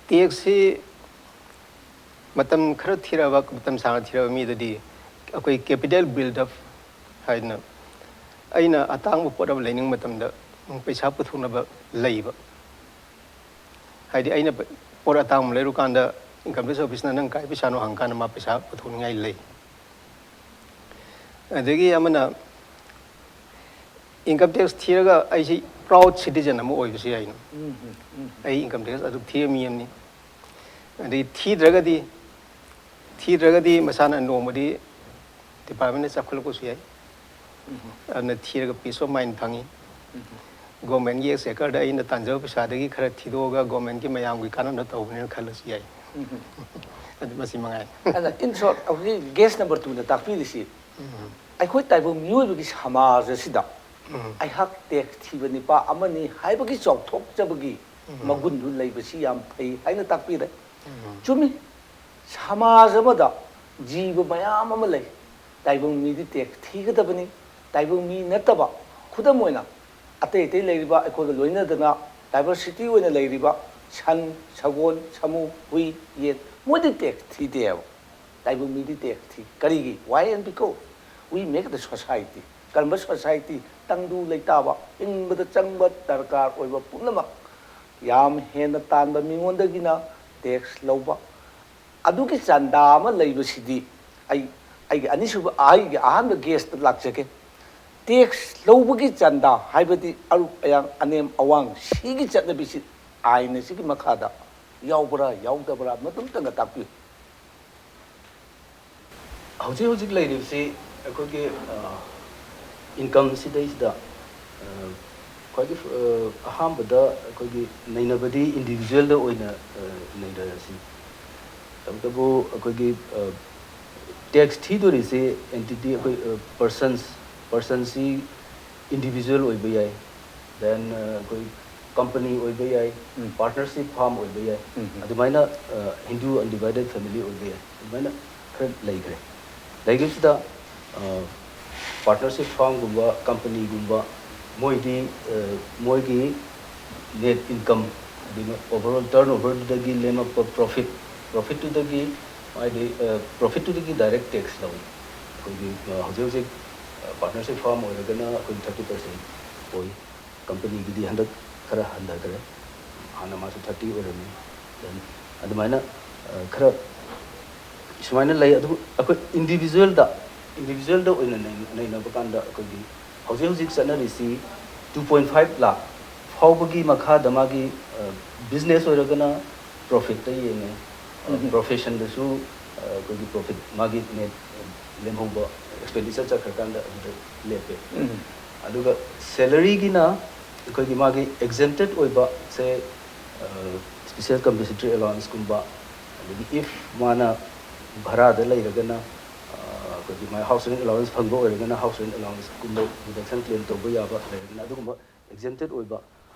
taxꯁꯤ ꯃꯇꯝ ꯈꯔ ꯊꯤꯔꯕ, ꯃꯇꯝ ꯁꯥꯡꯅ ꯊꯤꯔꯕ ꯃꯤꯗꯗꯤ ꯑꯩꯈꯣꯏ capital build up ꯍꯥꯏꯗꯅ, ꯑꯩꯅ ꯑꯇꯥꯡꯕ ꯄꯣꯠ ꯑꯃ ꯂꯩꯅꯤꯡꯕ ꯃꯇꯝꯗ ꯄꯩꯁꯥ ꯄꯨꯊꯣꯛꯅꯕ ꯂꯩꯕ꯫ ꯍꯥꯏꯗꯤ ꯑꯩꯅ ꯄ-, ꯄꯣꯠ ꯑꯇꯥꯡꯕ ꯂꯩꯔꯨꯀꯥꯟꯗ income tax officeꯅ "ꯅꯪ ꯀꯥꯏ ꯄꯩꯁꯥꯅꯣ?" ꯍꯪꯀꯥꯟꯗ ꯃꯥ ꯄꯩꯁꯥ ꯄꯨꯊꯣꯛꯅꯤꯡꯉꯥꯏ ꯂꯩ꯫ ꯑꯗꯒꯤ ꯑꯃꯅ income tax ꯊꯤꯔꯒ ꯑꯩꯁꯤ proud citizen ꯑꯃ ꯑꯣꯏꯕꯁꯨ ꯌꯥꯏꯅ꯫ ꯑꯩ income tax ꯑꯗꯨꯛ ꯊꯤꯕ ꯃꯤ ꯑꯃꯅꯤ꯫ ꯑꯗꯒꯤ ꯊꯤꯗ꯭ꯔꯒꯗꯤ, ꯊꯤꯗ꯭ꯔꯒꯗꯤ ꯃꯁꯥꯅ ꯅꯣꯡꯃꯗꯤ departmentꯅ ꯆꯥꯎꯈꯠꯂꯛꯄꯁꯨ ꯌꯥꯏ꯫ ꯑꯗꯨꯅ ꯊꯤꯔꯒ peace of mind ꯐꯪꯉꯤ꯫ Governmentꯀꯤ exchequerꯗ ꯑꯩꯅ ꯇꯥꯟꯖꯕ ꯄꯩꯁꯥꯗꯒꯤ ꯈꯔ ꯊꯤꯗꯣꯛꯑꯒ governmentꯀꯤ ꯃꯌꯥꯝꯒꯤ ꯀꯥꯟꯅꯕ ꯇꯧꯕꯅꯦꯅ ꯈꯜꯂꯁꯨ ꯌꯥꯏ꯫ ꯑꯗꯨ ꯃꯁꯤ ꯃꯉꯥꯏ꯫ ꯑꯗ in short, ꯑꯩꯈꯣꯏꯒꯤ guest number twoꯅ ꯇꯥꯛꯄꯤꯔꯤꯁꯤ, ꯑꯩꯈꯣꯏ ꯇꯥꯏꯕꯪ ꯃꯤꯑꯣꯏꯕꯒꯤ ꯁꯃꯥꯖ ꯑꯁꯤꯗ ꯑꯩꯍꯥꯛ tax ꯊꯤꯕ ꯅꯤꯄꯥ ꯑꯃꯅꯤ ꯍꯥꯏꯕꯒꯤ ꯆꯥꯎꯊꯣꯛꯆꯕꯒꯤ ꯃꯒꯨꯟꯗꯨ ꯂꯩꯕꯁꯤ ꯌꯥꯝ ꯐꯩ ꯍꯥꯏꯅ ꯇꯥꯛꯄꯤꯔꯦ꯫ ꯆꯨꯝꯃꯤ, ꯁꯃꯥꯖ ꯑꯃꯗ ꯖꯤꯕ ꯃꯌꯥꯝ ꯑꯃ ꯂꯩ꯫ ꯇꯥꯏꯕꯪ ꯃꯤꯗꯤ tax ꯊꯤꯒꯗꯕꯅꯤ꯫ ꯇꯥꯏꯕꯪ ꯃꯤ ꯅꯠꯇꯕ, ꯈꯨꯗꯝ ꯑꯣꯏꯅ, ꯑꯇꯩ ꯑꯇꯩ ꯂꯩꯔꯤꯕ ꯑꯩꯈꯣꯏꯒ ꯂꯣꯏꯅꯗꯅ diversity ꯑꯣꯏꯅ ꯂꯩꯔꯤꯕ ꯁꯟ, ꯁꯒꯣꯜ, ꯁꯥꯃꯨ, ꯍꯨꯏ, ꯌꯦꯟ, ꯃꯣꯏꯗꯤ tax ꯊꯤꯗꯦꯕ꯫ ꯇꯥꯏꯕꯪ ꯃꯤꯗꯤ tax ꯊꯤ꯫ ꯀꯔꯤꯒꯤ? Why and because we make the society꯫ ꯀꯔꯝꯕ society? ꯇꯪꯗꯨ ꯂꯩꯇꯥꯕ, ꯍꯤꯡꯕꯗ ꯆꯪꯕ ꯗꯔꯀꯥꯔ ꯑꯣꯏꯕ ꯄꯨꯝꯅꯃꯛ ꯌꯥꯝ ꯍꯦꯟꯅ ꯇꯥꯟꯕ ꯃꯤꯉꯣꯟꯗꯒꯤꯅ tax ꯂꯧꯕ꯫ ꯑꯗꯨꯒꯤ ꯆꯟꯗꯥ ꯑꯃ ꯂꯩꯕꯁꯤꯗꯤ ꯑꯩ, ꯑꯩꯒꯤ ꯑꯅꯤꯁꯨꯕ, ꯑꯩꯒꯤ ꯑꯍꯥꯟꯕ guestꯇ ꯂꯥꯛꯆꯒꯦ꯫ Tax ꯂꯧꯕꯒꯤ ꯆꯟꯗꯥ ꯍꯥꯏꯕꯗꯤ ꯑꯔꯨꯞ ꯑꯌꯥꯡ, ꯑꯅꯦꯝ ꯑꯋꯥꯡ, ꯁꯤꯒꯤ ꯆꯠꯅꯕꯤꯁꯤ ꯑꯥꯏꯟ ꯑꯁꯤꯒꯤ ꯃꯈꯥꯗ ꯌꯥꯎꯕ꯭ꯔꯥ ꯌꯥꯎꯗꯕ꯭ꯔꯥ ꯃꯗꯨꯝꯇꯪꯒ ꯇꯥꯛꯄꯤꯌꯨ꯫ ꯍꯧꯖꯤꯛ ꯍꯧꯖꯤꯛ ꯂꯩꯔꯤꯕꯁꯤ ꯑꯩꯈꯣꯏꯒꯤ, ꯑ, income ꯁꯤꯗꯩꯁꯤꯗ, ꯑ, ꯈ꯭ꯋꯥꯏꯗꯒꯤ ꯑ, ꯑꯍꯥꯟꯕꯗ ꯑꯩꯈꯣꯏꯒꯤ ꯅꯩꯅꯕꯗꯤ ꯏꯟꯗꯤꯕꯤꯖꯨꯋꯦꯜꯗ ꯑꯣꯏꯅ ꯑ, ꯅꯩꯅꯔꯁꯤ꯫ ꯇꯧꯕꯇꯕꯨ ꯑꯩꯈꯣꯏꯒꯤ ꯇꯦꯛꯁ ꯊꯤꯗꯣꯔꯤꯁꯦ ꯑꯦꯟꯇꯤꯇꯤ ꯑꯩꯈꯣꯏ ꯄꯔꯁꯟꯁ ꯄꯔꯁꯟꯁꯤ ꯏꯟꯗꯤꯕꯤꯖꯨꯋꯦꯜ ꯑꯣꯏꯕ ꯌꯥꯏ, ꯗꯦꯟ ꯑꯩꯈꯣꯏ ꯀꯝꯄꯅꯤ ꯑꯣꯏꯕ ꯌꯥꯏ, ꯎꯝ꯫ ꯄꯥꯔꯠꯅꯔꯁꯤꯞ ꯐꯥꯔꯝ ꯑꯣꯏꯕ ꯌꯥꯏ꯫ ꯎꯝ, ꯎꯝ꯫ ꯑꯗꯨꯃꯥꯏꯅ ꯑ, ꯍꯤꯟꯗꯨ ꯑꯟꯗꯤꯚꯥꯏꯗꯦꯠ ꯐꯦꯃꯤꯂꯤ ꯑꯣꯏꯕ ꯌꯥꯏ, ꯑꯗꯨꯃꯥꯏꯅ ꯈꯔ ꯂꯩꯈ꯭ꯔꯦ꯫ ꯂꯩꯈꯤꯕꯁꯤꯗ ꯄꯥꯔꯠꯅꯔꯁꯤꯞ ꯐꯥꯔꯝꯒꯨꯝꯕ ꯀꯝꯄꯅꯤꯒꯨꯝꯕ ꯃꯣꯏꯗꯤ ꯑ, ꯃꯣꯏꯒꯤ ꯅꯦꯠ ꯏꯟꯀꯝ, ꯑꯗꯨꯅ ꯑꯣꯚꯔꯑꯣꯜ ꯇꯔꯟ ꯑꯣꯚꯔꯗꯨꯗꯒꯤ ꯂꯦꯝꯃꯛꯄ ꯄ꯭ꯔꯣꯐꯤꯠ, ꯄ꯭ꯔꯣꯐꯤꯠꯇꯨꯗꯒꯤ ꯍꯥꯏꯗꯤ ꯄ꯭ꯔꯣꯐꯤꯠꯇꯨꯗꯒꯤ ꯗꯥꯏꯔꯦꯛ ꯇꯦꯛꯁ ꯂꯧꯏ꯫ ꯑꯩꯈꯣꯏꯒꯤ ꯑ, ꯍꯧꯖꯤꯛ ꯍꯧꯖꯤꯛ ꯄꯥꯔꯠꯅꯔꯁꯤꯞ ꯐꯥꯔꯝ ꯑꯣꯏꯔꯒꯅ ꯑꯩꯈꯣꯏꯒꯤ ꯊꯥꯔꯇꯤ ꯄꯔꯁꯦꯟ ꯑꯣꯏ꯫ ꯀꯝꯄꯅꯤꯒꯤꯗꯤ ꯍꯟꯗꯛ ꯈꯔ ꯍꯟꯊꯈ꯭ꯔꯦ, ꯍꯥꯟꯅ ꯃꯥꯁꯨ ꯊꯥꯔꯇꯤ ꯑꯣꯏꯔꯝꯃꯤ꯫ Then ꯑꯗꯨꯃꯥꯏꯅ ꯑ, ꯈꯔ ꯁꯨꯃꯥꯏꯅ ꯂꯩ꯫ ꯑꯗꯨꯕꯨ ꯑꯩꯈꯣꯏ ꯏꯟꯗꯤꯕꯤꯖꯨꯋꯦꯜꯗ ꯏꯟꯗꯤꯕꯤꯖꯨꯋꯦꯜꯗ ꯑꯣꯏꯅ ꯅꯩ- ꯅꯩꯅꯕ ꯀꯥꯟꯗ ꯑꯩꯈꯣꯏꯒꯤ ꯍꯧꯖꯤꯛ ꯍꯧꯖꯤꯛ ꯆꯠꯅꯔꯤꯁꯤ ꯇꯨ ꯄꯣꯏꯟ ꯐꯥꯏꯚ ꯂꯥꯛ ꯐꯥꯎꯕꯒꯤ ꯃꯈꯥꯗ ꯃꯥꯒꯤ ꯕꯤꯖꯤꯅꯦꯁ ꯑꯣꯏꯔꯒꯅ ꯄ꯭ꯔꯣꯐꯤꯠꯇ ꯌꯦꯡꯉꯦ, ꯎꯝ꯫ ꯄ꯭ꯔꯣꯐꯦꯁꯟꯗꯁꯨ ꯑꯩꯈꯣꯏꯒꯤ ꯄ꯭ꯔꯣꯐꯤꯠ ꯃꯥꯒꯤ ꯅꯦꯠ ꯂꯦꯝꯍꯧꯕ ꯑꯦꯛꯁꯄꯦꯟꯗꯤꯆꯔ ꯆꯠꯈ꯭ꯔꯀꯥꯟꯗ ꯑꯗꯨꯗ ꯂꯦꯞꯄꯦ꯫ ꯎꯝ꯫ ꯑꯗꯨꯒ ꯁꯦꯂꯔꯤꯒꯤꯅ ꯑꯩꯈꯣꯏꯒꯤ ꯃꯥꯒꯤ ꯑꯦꯛꯖꯦꯝꯇꯦꯠ ꯑꯣꯏꯕ ꯁꯦ ꯁ꯭ꯄꯤꯁꯦꯜ ꯀꯝꯄꯦꯟꯁꯦꯇꯔꯤ ꯑꯦꯂꯥꯎꯟꯁꯀꯨꯝꯕ, ꯑꯗꯒꯤ ꯏꯐ ꯃꯥꯅ ꯚꯔꯥꯗ ꯂꯩꯔꯒꯅ ꯑ, ꯑꯩꯈꯣꯏꯒꯤ ꯃꯥꯏ ꯍꯥꯎꯁ ꯔꯦꯟ ꯑꯦꯂꯥꯎꯟꯁ ꯐꯪꯕ ꯑꯣꯏꯔꯒꯅ ꯍꯥꯎꯁ ꯔꯦꯟ ꯑꯦꯂꯥꯎꯟꯁꯀꯨꯝꯕ ꯗꯤꯗꯛꯁꯟ ꯀ꯭ꯂꯦꯝ ꯇꯧꯕ ꯌꯥꯕ ꯂꯩꯔꯒꯅ ꯑꯗꯨꯒꯨꯝꯕ ꯑꯦꯛꯖꯦꯝꯇꯦꯠ ꯑꯣꯏꯕ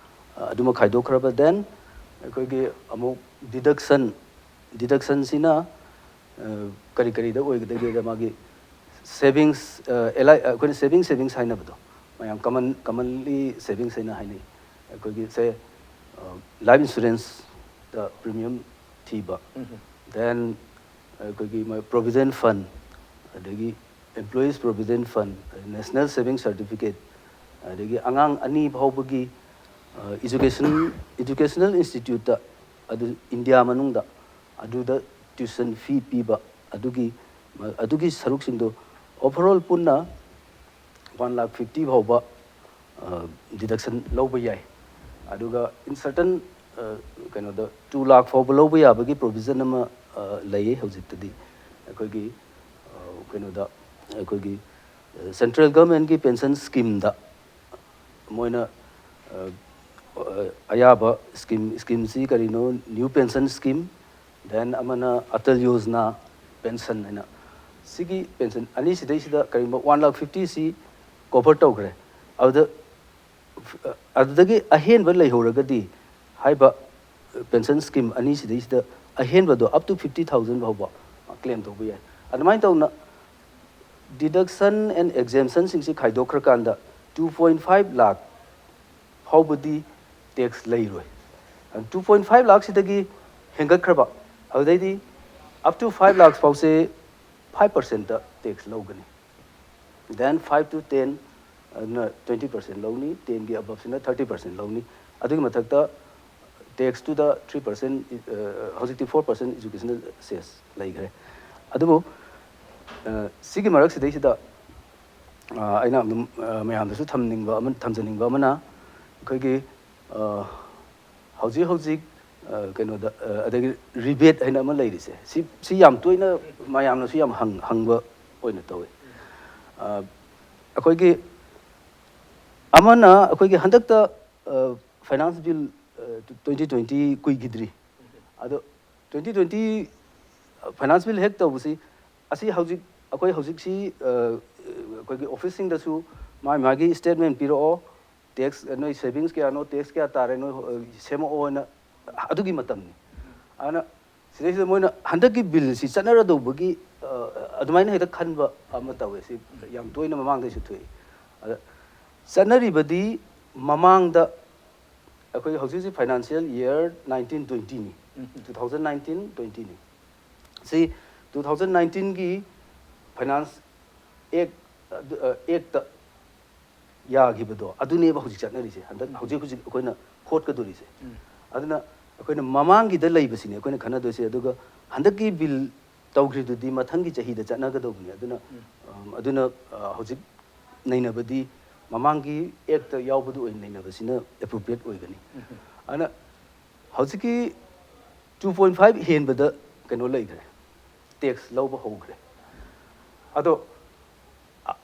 ꯑ, ꯑꯗꯨꯃ ꯈꯥꯏꯗꯣꯛꯈ꯭ꯔꯕ꯫ ꯗꯦꯟ ꯑꯩꯈꯣꯏꯒꯤ ꯑꯃꯨꯛ ꯗꯤꯗꯛꯁꯟ ꯗꯤꯗꯛꯁꯟꯁꯤꯅ ꯑ, ꯀꯔꯤ ꯀꯔꯤꯗ ꯑꯣꯏꯒꯗꯒꯦꯗ ꯃꯥꯒꯤ ꯁꯦꯚꯤꯡꯁ ꯑꯦꯜ ꯑꯥꯏ ꯑꯩꯈꯣꯏꯅ ꯁꯦꯚꯤꯡ ꯁꯦꯚꯤꯡꯁ ꯍꯥꯏꯅꯕꯗꯣ, ꯃꯌꯥꯝ ꯀꯃꯟ ꯀꯃꯟꯂꯤ ꯁꯦꯚꯤꯡꯁ ꯍꯥꯏꯅ ꯍꯥꯏꯅꯩ꯫ ꯑꯩꯈꯣꯏꯒꯤ ꯁꯦ ꯂꯥꯏꯐ ꯏꯟꯁꯨꯔꯦꯟꯁꯇ ꯄ꯭ꯔꯤꯃꯤꯌꯝ ꯊꯤꯕ, ꯎꯝ꯫ ꯗꯦꯟ ꯑꯩꯈꯣꯏꯒꯤ ꯄ꯭ꯔꯣꯚꯤꯗꯦꯟ ꯐꯟ, ꯑꯗꯒꯤ ꯑꯦꯝꯄ꯭ꯂꯣꯌꯤꯁ ꯄ꯭ꯔꯣꯚꯤꯗꯦꯟ ꯐꯟ, ꯅꯦꯁꯅꯦꯜ ꯁꯦꯚꯤꯡ ꯁꯥꯔꯇꯤꯐꯤꯀꯦꯠ, ꯑꯗꯒꯤ ꯑꯉꯥꯡ ꯑꯅꯤ ꯐꯥꯎꯕꯒꯤ ꯏꯖꯨꯀꯦꯁꯟ ꯏꯖꯨꯀꯦꯁꯅꯦꯜ ꯏꯟꯁꯇꯤꯇ꯭ꯌꯨꯠꯇ, ꯑꯗꯨ ꯏꯟꯗꯤꯌꯥ ꯃꯅꯨꯡꯗ ꯑꯗꯨꯗ ꯇ꯭ꯌꯨꯁꯟ ꯐꯤ ꯄꯤꯕ, ꯑꯗꯨꯒꯤ ꯑꯗꯨꯒꯤ ꯁꯔꯨꯛꯁꯤꯡꯗꯣ ꯑꯣꯚꯔꯑꯣꯜ ꯄꯨꯟꯅ ꯋꯥꯟ ꯂꯥꯛ ꯐꯤꯐꯇꯤ ꯐꯥꯎꯕ ꯗꯤꯗꯛꯁꯟ ꯂꯧꯕ ꯌꯥꯏ꯫ ꯑꯗꯨꯒ ꯏꯟ ꯁꯔꯇꯟ ꯀꯩꯅꯣꯗ ꯇꯨ ꯂꯥꯛ ꯐꯥꯎꯕ ꯂꯧꯕ ꯌꯥꯕꯒꯤ ꯄ꯭ꯔꯣꯚꯤꯖꯟ ꯑꯃ ꯑ, ꯂꯩꯌꯦ ꯍꯧꯖꯤꯛꯇꯗꯤ꯫ ꯑꯩꯈꯣꯏꯒꯤ ꯑ, ꯀꯩꯅꯣꯗ ꯑꯩꯈꯣꯏꯒꯤ ꯁꯦꯟꯇ꯭ꯔꯦꯜ ꯒꯚꯔꯟꯃꯦꯟꯠꯀꯤ ꯄꯦꯟꯁꯟ ꯁ꯭ꯀꯤꯝꯗ ꯃꯣꯏꯅ ꯑ, ꯑ, ꯑꯌꯥꯕ ꯁ꯭ꯀꯤꯝ, ꯁ꯭ꯀꯤꯝꯁꯤ ꯀꯔꯤꯅꯣ? ꯅ꯭ꯌꯨ ꯄꯦꯟꯁꯟ ꯁ꯭ꯀꯤꯝ, ꯗꯦꯟ ꯑꯃꯅ ꯑꯇꯜ ꯌꯣꯖꯅꯥ ꯄꯦꯟꯁꯟ ꯍꯥꯏꯅ꯫ ꯁꯤꯒꯤ ꯄꯦꯟꯁꯟ ꯑꯅꯤꯁꯤꯗꯩꯁꯤꯗ ꯀꯔꯤꯒꯨꯝꯕ ꯋꯥꯟ ꯂꯥꯈ ꯐꯤꯐꯇꯤꯁꯤ ꯀꯣꯚꯔ ꯇꯧꯈ꯭ꯔꯦ꯫ ꯑꯗꯨꯗ, ꯑꯗꯨꯗꯒꯤ ꯑꯍꯦꯟꯕ ꯂꯩꯍꯧꯔꯒꯗꯤ ꯍꯥꯏꯕ ꯄꯦꯟꯁꯟ ꯁ꯭ꯀꯤꯝ ꯑꯅꯤꯁꯤꯗꯩꯁꯤꯗ ꯑꯍꯦꯟꯕꯗꯣ up to fifty thousand ꯐꯥꯎꯕ ꯀ꯭ꯂꯦꯝ ꯇꯧꯕ ꯌꯥꯏ꯫ ꯑꯗꯨꯃꯥꯏꯅ ꯇꯧꯅ deduction and exemptionꯁꯤꯡꯁꯤ ꯈꯥꯏꯗꯣꯛꯈ꯭ꯔꯀꯥꯟꯗ two point five lakh ꯐꯥꯎꯕꯗꯤ ꯇꯦꯛꯁ ꯂꯩꯔꯣꯏ꯫ Two point five ꯂꯥꯈꯁꯤꯗꯒꯤ ꯍꯦꯟꯒꯠꯈ꯭ꯔꯕ, ꯑꯗꯨꯗꯩꯗꯤ up to five ꯂꯥꯈ ꯐꯥꯎꯁꯦ five percentꯇ ꯇꯦꯛꯁ ꯂꯧꯒꯅꯤ꯫ Then five to ten ꯑꯗꯨꯅ twenty percent ꯂꯧꯅꯤ, tenꯒꯤ aboveꯁꯤꯅ thirty percent ꯂꯧꯅꯤ꯫ ꯑꯗꯨꯒꯤ ꯃꯊꯛꯇ ꯇꯦꯛꯁꯇꯨꯗ three percent, ꯍꯧꯖꯤꯛꯇꯤ four percent educational cess ꯂꯩꯈ꯭ꯔꯦ꯫ ꯑꯗꯨꯕꯨ, ꯑ, ꯁꯤꯒꯤ ꯃꯔꯛꯁꯤꯗꯩꯁꯤꯗ, ꯑ, ꯑꯩꯅ ꯑꯗꯨꯝ, ꯑ, ꯃꯌꯥꯝꯗꯁꯨ ꯊꯝꯅꯤꯡꯕ ꯑꯃ, ꯊꯝꯖꯅꯤꯡꯕ ꯑꯃꯅ, ꯑꯩꯈꯣꯏꯒꯤ, ꯑ, ꯍꯧꯖꯤꯛ ꯍꯧꯖꯤꯛ, ꯑ, ꯀꯩꯅꯣꯗ, ꯑ, ꯑꯗꯒꯤ ꯔꯤꯕꯦꯠ ꯍꯥꯏꯅ ꯑꯃ ꯂꯩꯔꯤꯁꯦ, ꯁꯤ, ꯁꯤ ꯌꯥꯝ ꯇꯣꯏꯅ ꯃꯌꯥꯝꯅꯁꯨ ꯌꯥꯝ ꯍꯪ-, ꯍꯪꯕ ꯑꯣꯏꯅ ꯇꯧꯋꯤ꯫ ꯑ, ꯑꯩꯈꯣꯏꯒꯤ ꯑꯃꯅ ꯑꯩꯈꯣꯏꯒꯤ ꯍꯟꯗꯛꯇ, ꯑ, ꯐꯥꯏꯅꯥꯟꯁ ꯕꯤꯜ, ꯑ, twenty twenty ꯀꯨꯏꯈꯤꯗ꯭ꯔꯤ꯫ ꯑꯗꯣ twenty twenty ꯐꯥꯏꯅꯥꯟꯁ ꯕꯤꯜ ꯍꯦꯛ ꯇꯧꯕꯁꯤ, ꯑꯁꯤ ꯍꯧꯖꯤꯛ ꯑꯩꯈꯣꯏ ꯍꯧꯖꯤꯛꯁꯤ, ꯑ, ꯑꯩꯈꯣꯏꯒꯤ ꯑꯣꯐꯤꯁꯁꯤꯡꯗꯁꯨ ꯃꯥꯒꯤ ꯃꯥꯒꯤ ꯁ꯭ꯇꯦꯠꯃꯦꯟ ꯄꯤꯔꯛꯑꯣ, ꯇꯦꯛꯁ, ꯅꯣꯏ ꯁꯦꯚꯤꯡꯁ ꯀꯌꯥꯅꯣ, ꯇꯦꯛꯁ ꯀꯌꯥ ꯇꯥꯔꯦ, ꯅꯣꯏ, ꯑ, ꯁꯦꯝꯃꯛꯑꯣꯅ ꯑꯗꯨꯒꯤ ꯃꯇꯝꯅꯤ꯫ ꯑꯗꯨꯅ ꯁꯤꯗꯩꯁꯤꯗ ꯃꯣꯏꯅ ꯍꯟꯗꯛꯀꯤ ꯕꯤꯜꯁꯤ ꯆꯠꯅꯔꯗꯧꯕꯒꯤ, ꯑ, ꯑꯗꯨꯃꯥꯏꯅ ꯍꯦꯛꯇ ꯈꯟꯕ ꯑꯃ ꯇꯧꯋꯦ꯫ ꯁꯤ ꯌꯥꯝ ꯇꯣꯏꯅ ꯃꯃꯥꯡꯗꯩꯁꯨ ꯊꯣꯛꯏ꯫ ꯑꯗ ꯆꯠꯅꯔꯤꯕꯗꯤ ꯃꯃꯥꯡꯗ ꯑꯩꯈꯣꯏ ꯍꯧꯖꯤꯛ ꯍꯧꯖꯤꯛ financial year nineteen twentyꯅꯤ, two thousand nineteen twentyꯅꯤ꯫ ꯁꯤ two thousand nineteenꯒꯤ ꯐꯥꯏꯅꯥꯟꯁ ꯑꯦꯛ, ꯑꯗꯨ, ꯑ, ꯑꯦꯛꯇ ꯌꯥꯈꯤꯕꯗꯣ, ꯑꯗꯨꯅꯦꯕ ꯍꯧꯖꯤꯛ ꯆꯠꯅꯔꯤꯁꯦ, ꯍꯟꯗꯛ ꯍꯧꯖꯤꯛ ꯍꯧꯖꯤꯛ ꯑꯩꯈꯣꯏꯅ ꯍꯣꯠꯀꯗꯣꯔꯤꯁꯦ꯫ ꯑꯗꯨꯅ ꯑꯩꯈꯣꯏꯅ ꯃꯃꯥꯡꯒꯤꯗ ꯂꯩꯕꯁꯤꯅꯦ ꯑꯩꯈꯣꯏꯅ ꯈꯟꯅꯗꯣꯏꯁꯦ, ꯑꯗꯨꯒ ꯍꯟꯗꯛꯀꯤ ꯕꯤꯜ ꯇꯧꯈ꯭ꯔꯤꯗꯨꯗꯤ ꯃꯊꯪꯒꯤ ꯆꯍꯤꯗ ꯆꯠꯅꯒꯗꯧꯕꯅꯤ꯫ ꯑꯗꯨꯅ, ꯑꯝ, ꯑꯗꯨꯅ, ꯑ, ꯍꯧꯖꯤꯛ ꯅꯩꯅꯕꯗꯤ ꯃꯃꯥꯡꯒꯤ ꯑꯦꯛꯇ ꯌꯥꯎꯕꯗꯨ ꯑꯣꯏꯅ ꯅꯩꯅꯕꯁꯤꯅ ꯑꯦꯄ꯭ꯔꯣꯄ꯭ꯔꯤꯌꯦꯠ ꯑꯣꯏꯒꯅꯤ꯫ ꯑꯗꯨꯅ ꯍꯧꯖꯤꯛꯀꯤ two point five ꯍꯦꯟꯕꯗ ꯀꯩꯅꯣ ꯂꯩꯈ꯭ꯔꯦ, ꯇꯦꯛꯁ ꯂꯧꯕ ꯍꯧꯈ꯭ꯔꯦ꯫ ꯑꯗꯣ, ꯑ,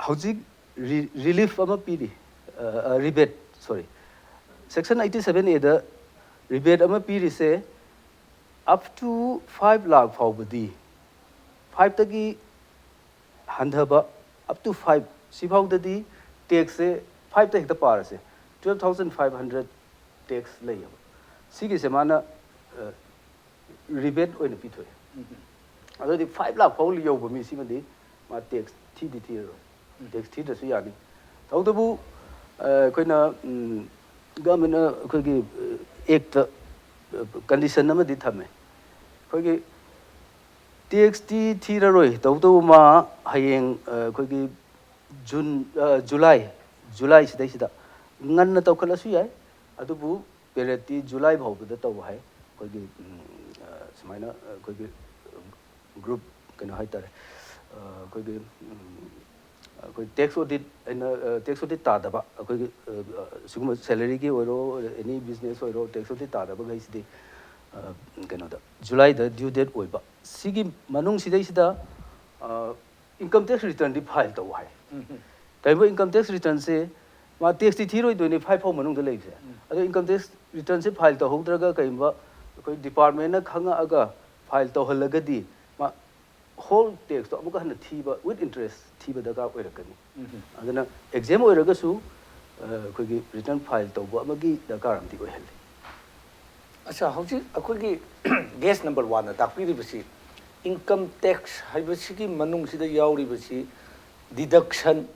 ꯍꯧꯖꯤꯛ ꯔꯤ-, ꯔꯤꯂꯤꯐ ꯑꯃ ꯄꯤꯔꯤ, ꯑ, ꯑ, rebate, sorry, section eighty seven A the rebate ꯑꯃ ꯄꯤꯔꯤꯁꯦ up to five ꯂꯥꯈ ꯐꯥꯎꯕꯗꯤ, five ꯇꯒꯤ ꯍꯟꯊꯕ up to five ꯁꯤꯐꯥꯎꯗꯗꯤ tax say, five ꯇ ꯍꯦꯛꯇ ꯄꯥꯔꯁꯦ, twelve thousand five hundred tax ꯂꯩꯌꯦꯕ꯫ ꯁꯤꯒꯤꯁꯦ ꯃꯥꯅ rebate ꯑꯣꯏꯅ ꯄꯤꯊꯣꯛꯑꯦ꯫ ꯑꯗꯨꯗꯤ five ꯂꯥꯈ ꯐꯥꯎ ꯌꯧꯕ ꯃꯤ ꯁꯤꯃꯗꯤ ꯃꯥ tax ꯊꯤꯗꯤ ꯊꯤꯔꯔꯣꯏ, tax ꯊꯤꯗ꯭ꯔꯁꯨ ꯌꯥꯅꯤ꯫ ꯇꯧꯕꯇꯕꯨ ꯑ, ꯑꯩꯈꯣꯏꯅ ꯎꯝ, government ꯅ ꯑꯩꯈꯣꯏꯒꯤ ꯑꯦꯛꯇ condition ꯑꯃꯗꯤ ꯊꯝꯃꯦ꯫ ꯑꯩꯈꯣꯏꯒꯤ tax ꯇꯤ ꯊꯤꯔꯔꯣꯏ, ꯇꯧꯕꯇꯕꯨ ꯃꯥ ꯍꯌꯦꯡ ꯑ, ꯑꯩꯈꯣꯏꯒꯤ ꯖꯨꯟ ꯑ, ꯖꯨꯂꯥꯏ, ꯖꯨꯂꯥꯏ ꯁꯤꯗꯩꯁꯤꯗ ꯉꯟꯅ ꯇꯧꯈꯠꯂꯁꯨ ꯌꯥꯏ, ꯑꯗꯨꯕꯨ period ꯇꯤ ꯖꯨꯂꯥꯏ ꯐꯥꯎꯕꯗ ꯇꯧ ꯍꯥꯏ꯫ ꯑꯩꯈꯣꯏꯒꯤ ꯎꯝ, ꯑ, ꯁꯨꯃꯥꯏꯅ ꯑꯩꯈꯣꯏꯒꯤ group ꯀꯩꯅꯣ ꯍꯥꯏꯇꯥꯔꯦ, ꯑ, ꯑꯩꯈꯣꯏꯒꯤ ꯎꯝ, ꯑꯩꯈꯣꯏ tax audit ꯍꯥꯏꯅ tax audit ꯇꯥꯗꯕ ꯑꯩꯈꯣꯏꯒꯤ ꯑ, ꯁꯤꯒꯨꯝꯕ salary ꯒꯤ ꯑꯣꯏꯔꯣ, any business ꯑꯣꯏꯔꯣ, tax audit ꯇꯥꯗꯕꯈꯩꯁꯤꯗꯤ ꯑ, ꯀꯩꯅꯣꯗ ꯖꯨꯂꯥꯏꯗ due date ꯑꯣꯏꯕ꯫ ꯁꯤꯒꯤ ꯃꯅꯨꯡꯁꯤꯗꯩꯁꯤꯗ ꯑ, income tax return ꯗꯤ file ꯇꯧ ꯍꯥꯏ꯫ ꯀꯔꯤꯒꯨꯝꯕ income tax return ꯁꯦ ꯃꯥ tax ꯇꯤ ꯊꯤꯔꯣꯏꯗꯣꯏꯅꯤ five ꯐꯥꯎ ꯃꯅꯨꯡꯗ ꯂꯩꯕꯁꯦ꯫ ꯑꯗꯣ income tax return ꯁꯦ file ꯇꯧꯍꯧꯗ꯭ꯔꯒ ꯀꯔꯤꯒꯨꯝꯕ ꯑꯩꯈꯣꯏ department ꯅ ꯈꯪꯉꯛꯑꯒ file ꯇꯧꯍꯜꯂꯒꯗꯤ ꯃꯥ whole tax ꯇꯣ ꯑꯃꯨꯛꯀ ꯍꯟꯅ ꯊꯤꯕ with interest ꯊꯤꯕ ꯗꯔꯀꯥꯔ ꯑꯣꯏꯔꯛꯀꯅꯤ꯫ ꯑꯗꯨꯅ exempt ꯑꯣꯏꯔꯒꯁꯨ ꯑ, ꯑꯩꯈꯣꯏꯒꯤ return file ꯇꯧꯕ ꯑꯃꯒꯤ ꯗꯔꯀꯥꯔ ꯑꯃꯗꯤ ꯑꯣꯏꯍꯜꯂꯤ꯫ ꯑꯠꯆꯥ, ꯍꯧꯖꯤꯛ ꯑꯩꯈꯣꯏꯒꯤ guest number one ꯅ ꯇꯥꯛꯄꯤꯔꯤꯕꯁꯤ income tax ꯍꯥꯏꯕꯁꯤꯒꯤ ꯃꯅꯨꯡꯁꯤꯗ ꯌꯥꯎꯔꯤꯕꯁꯤ deduction,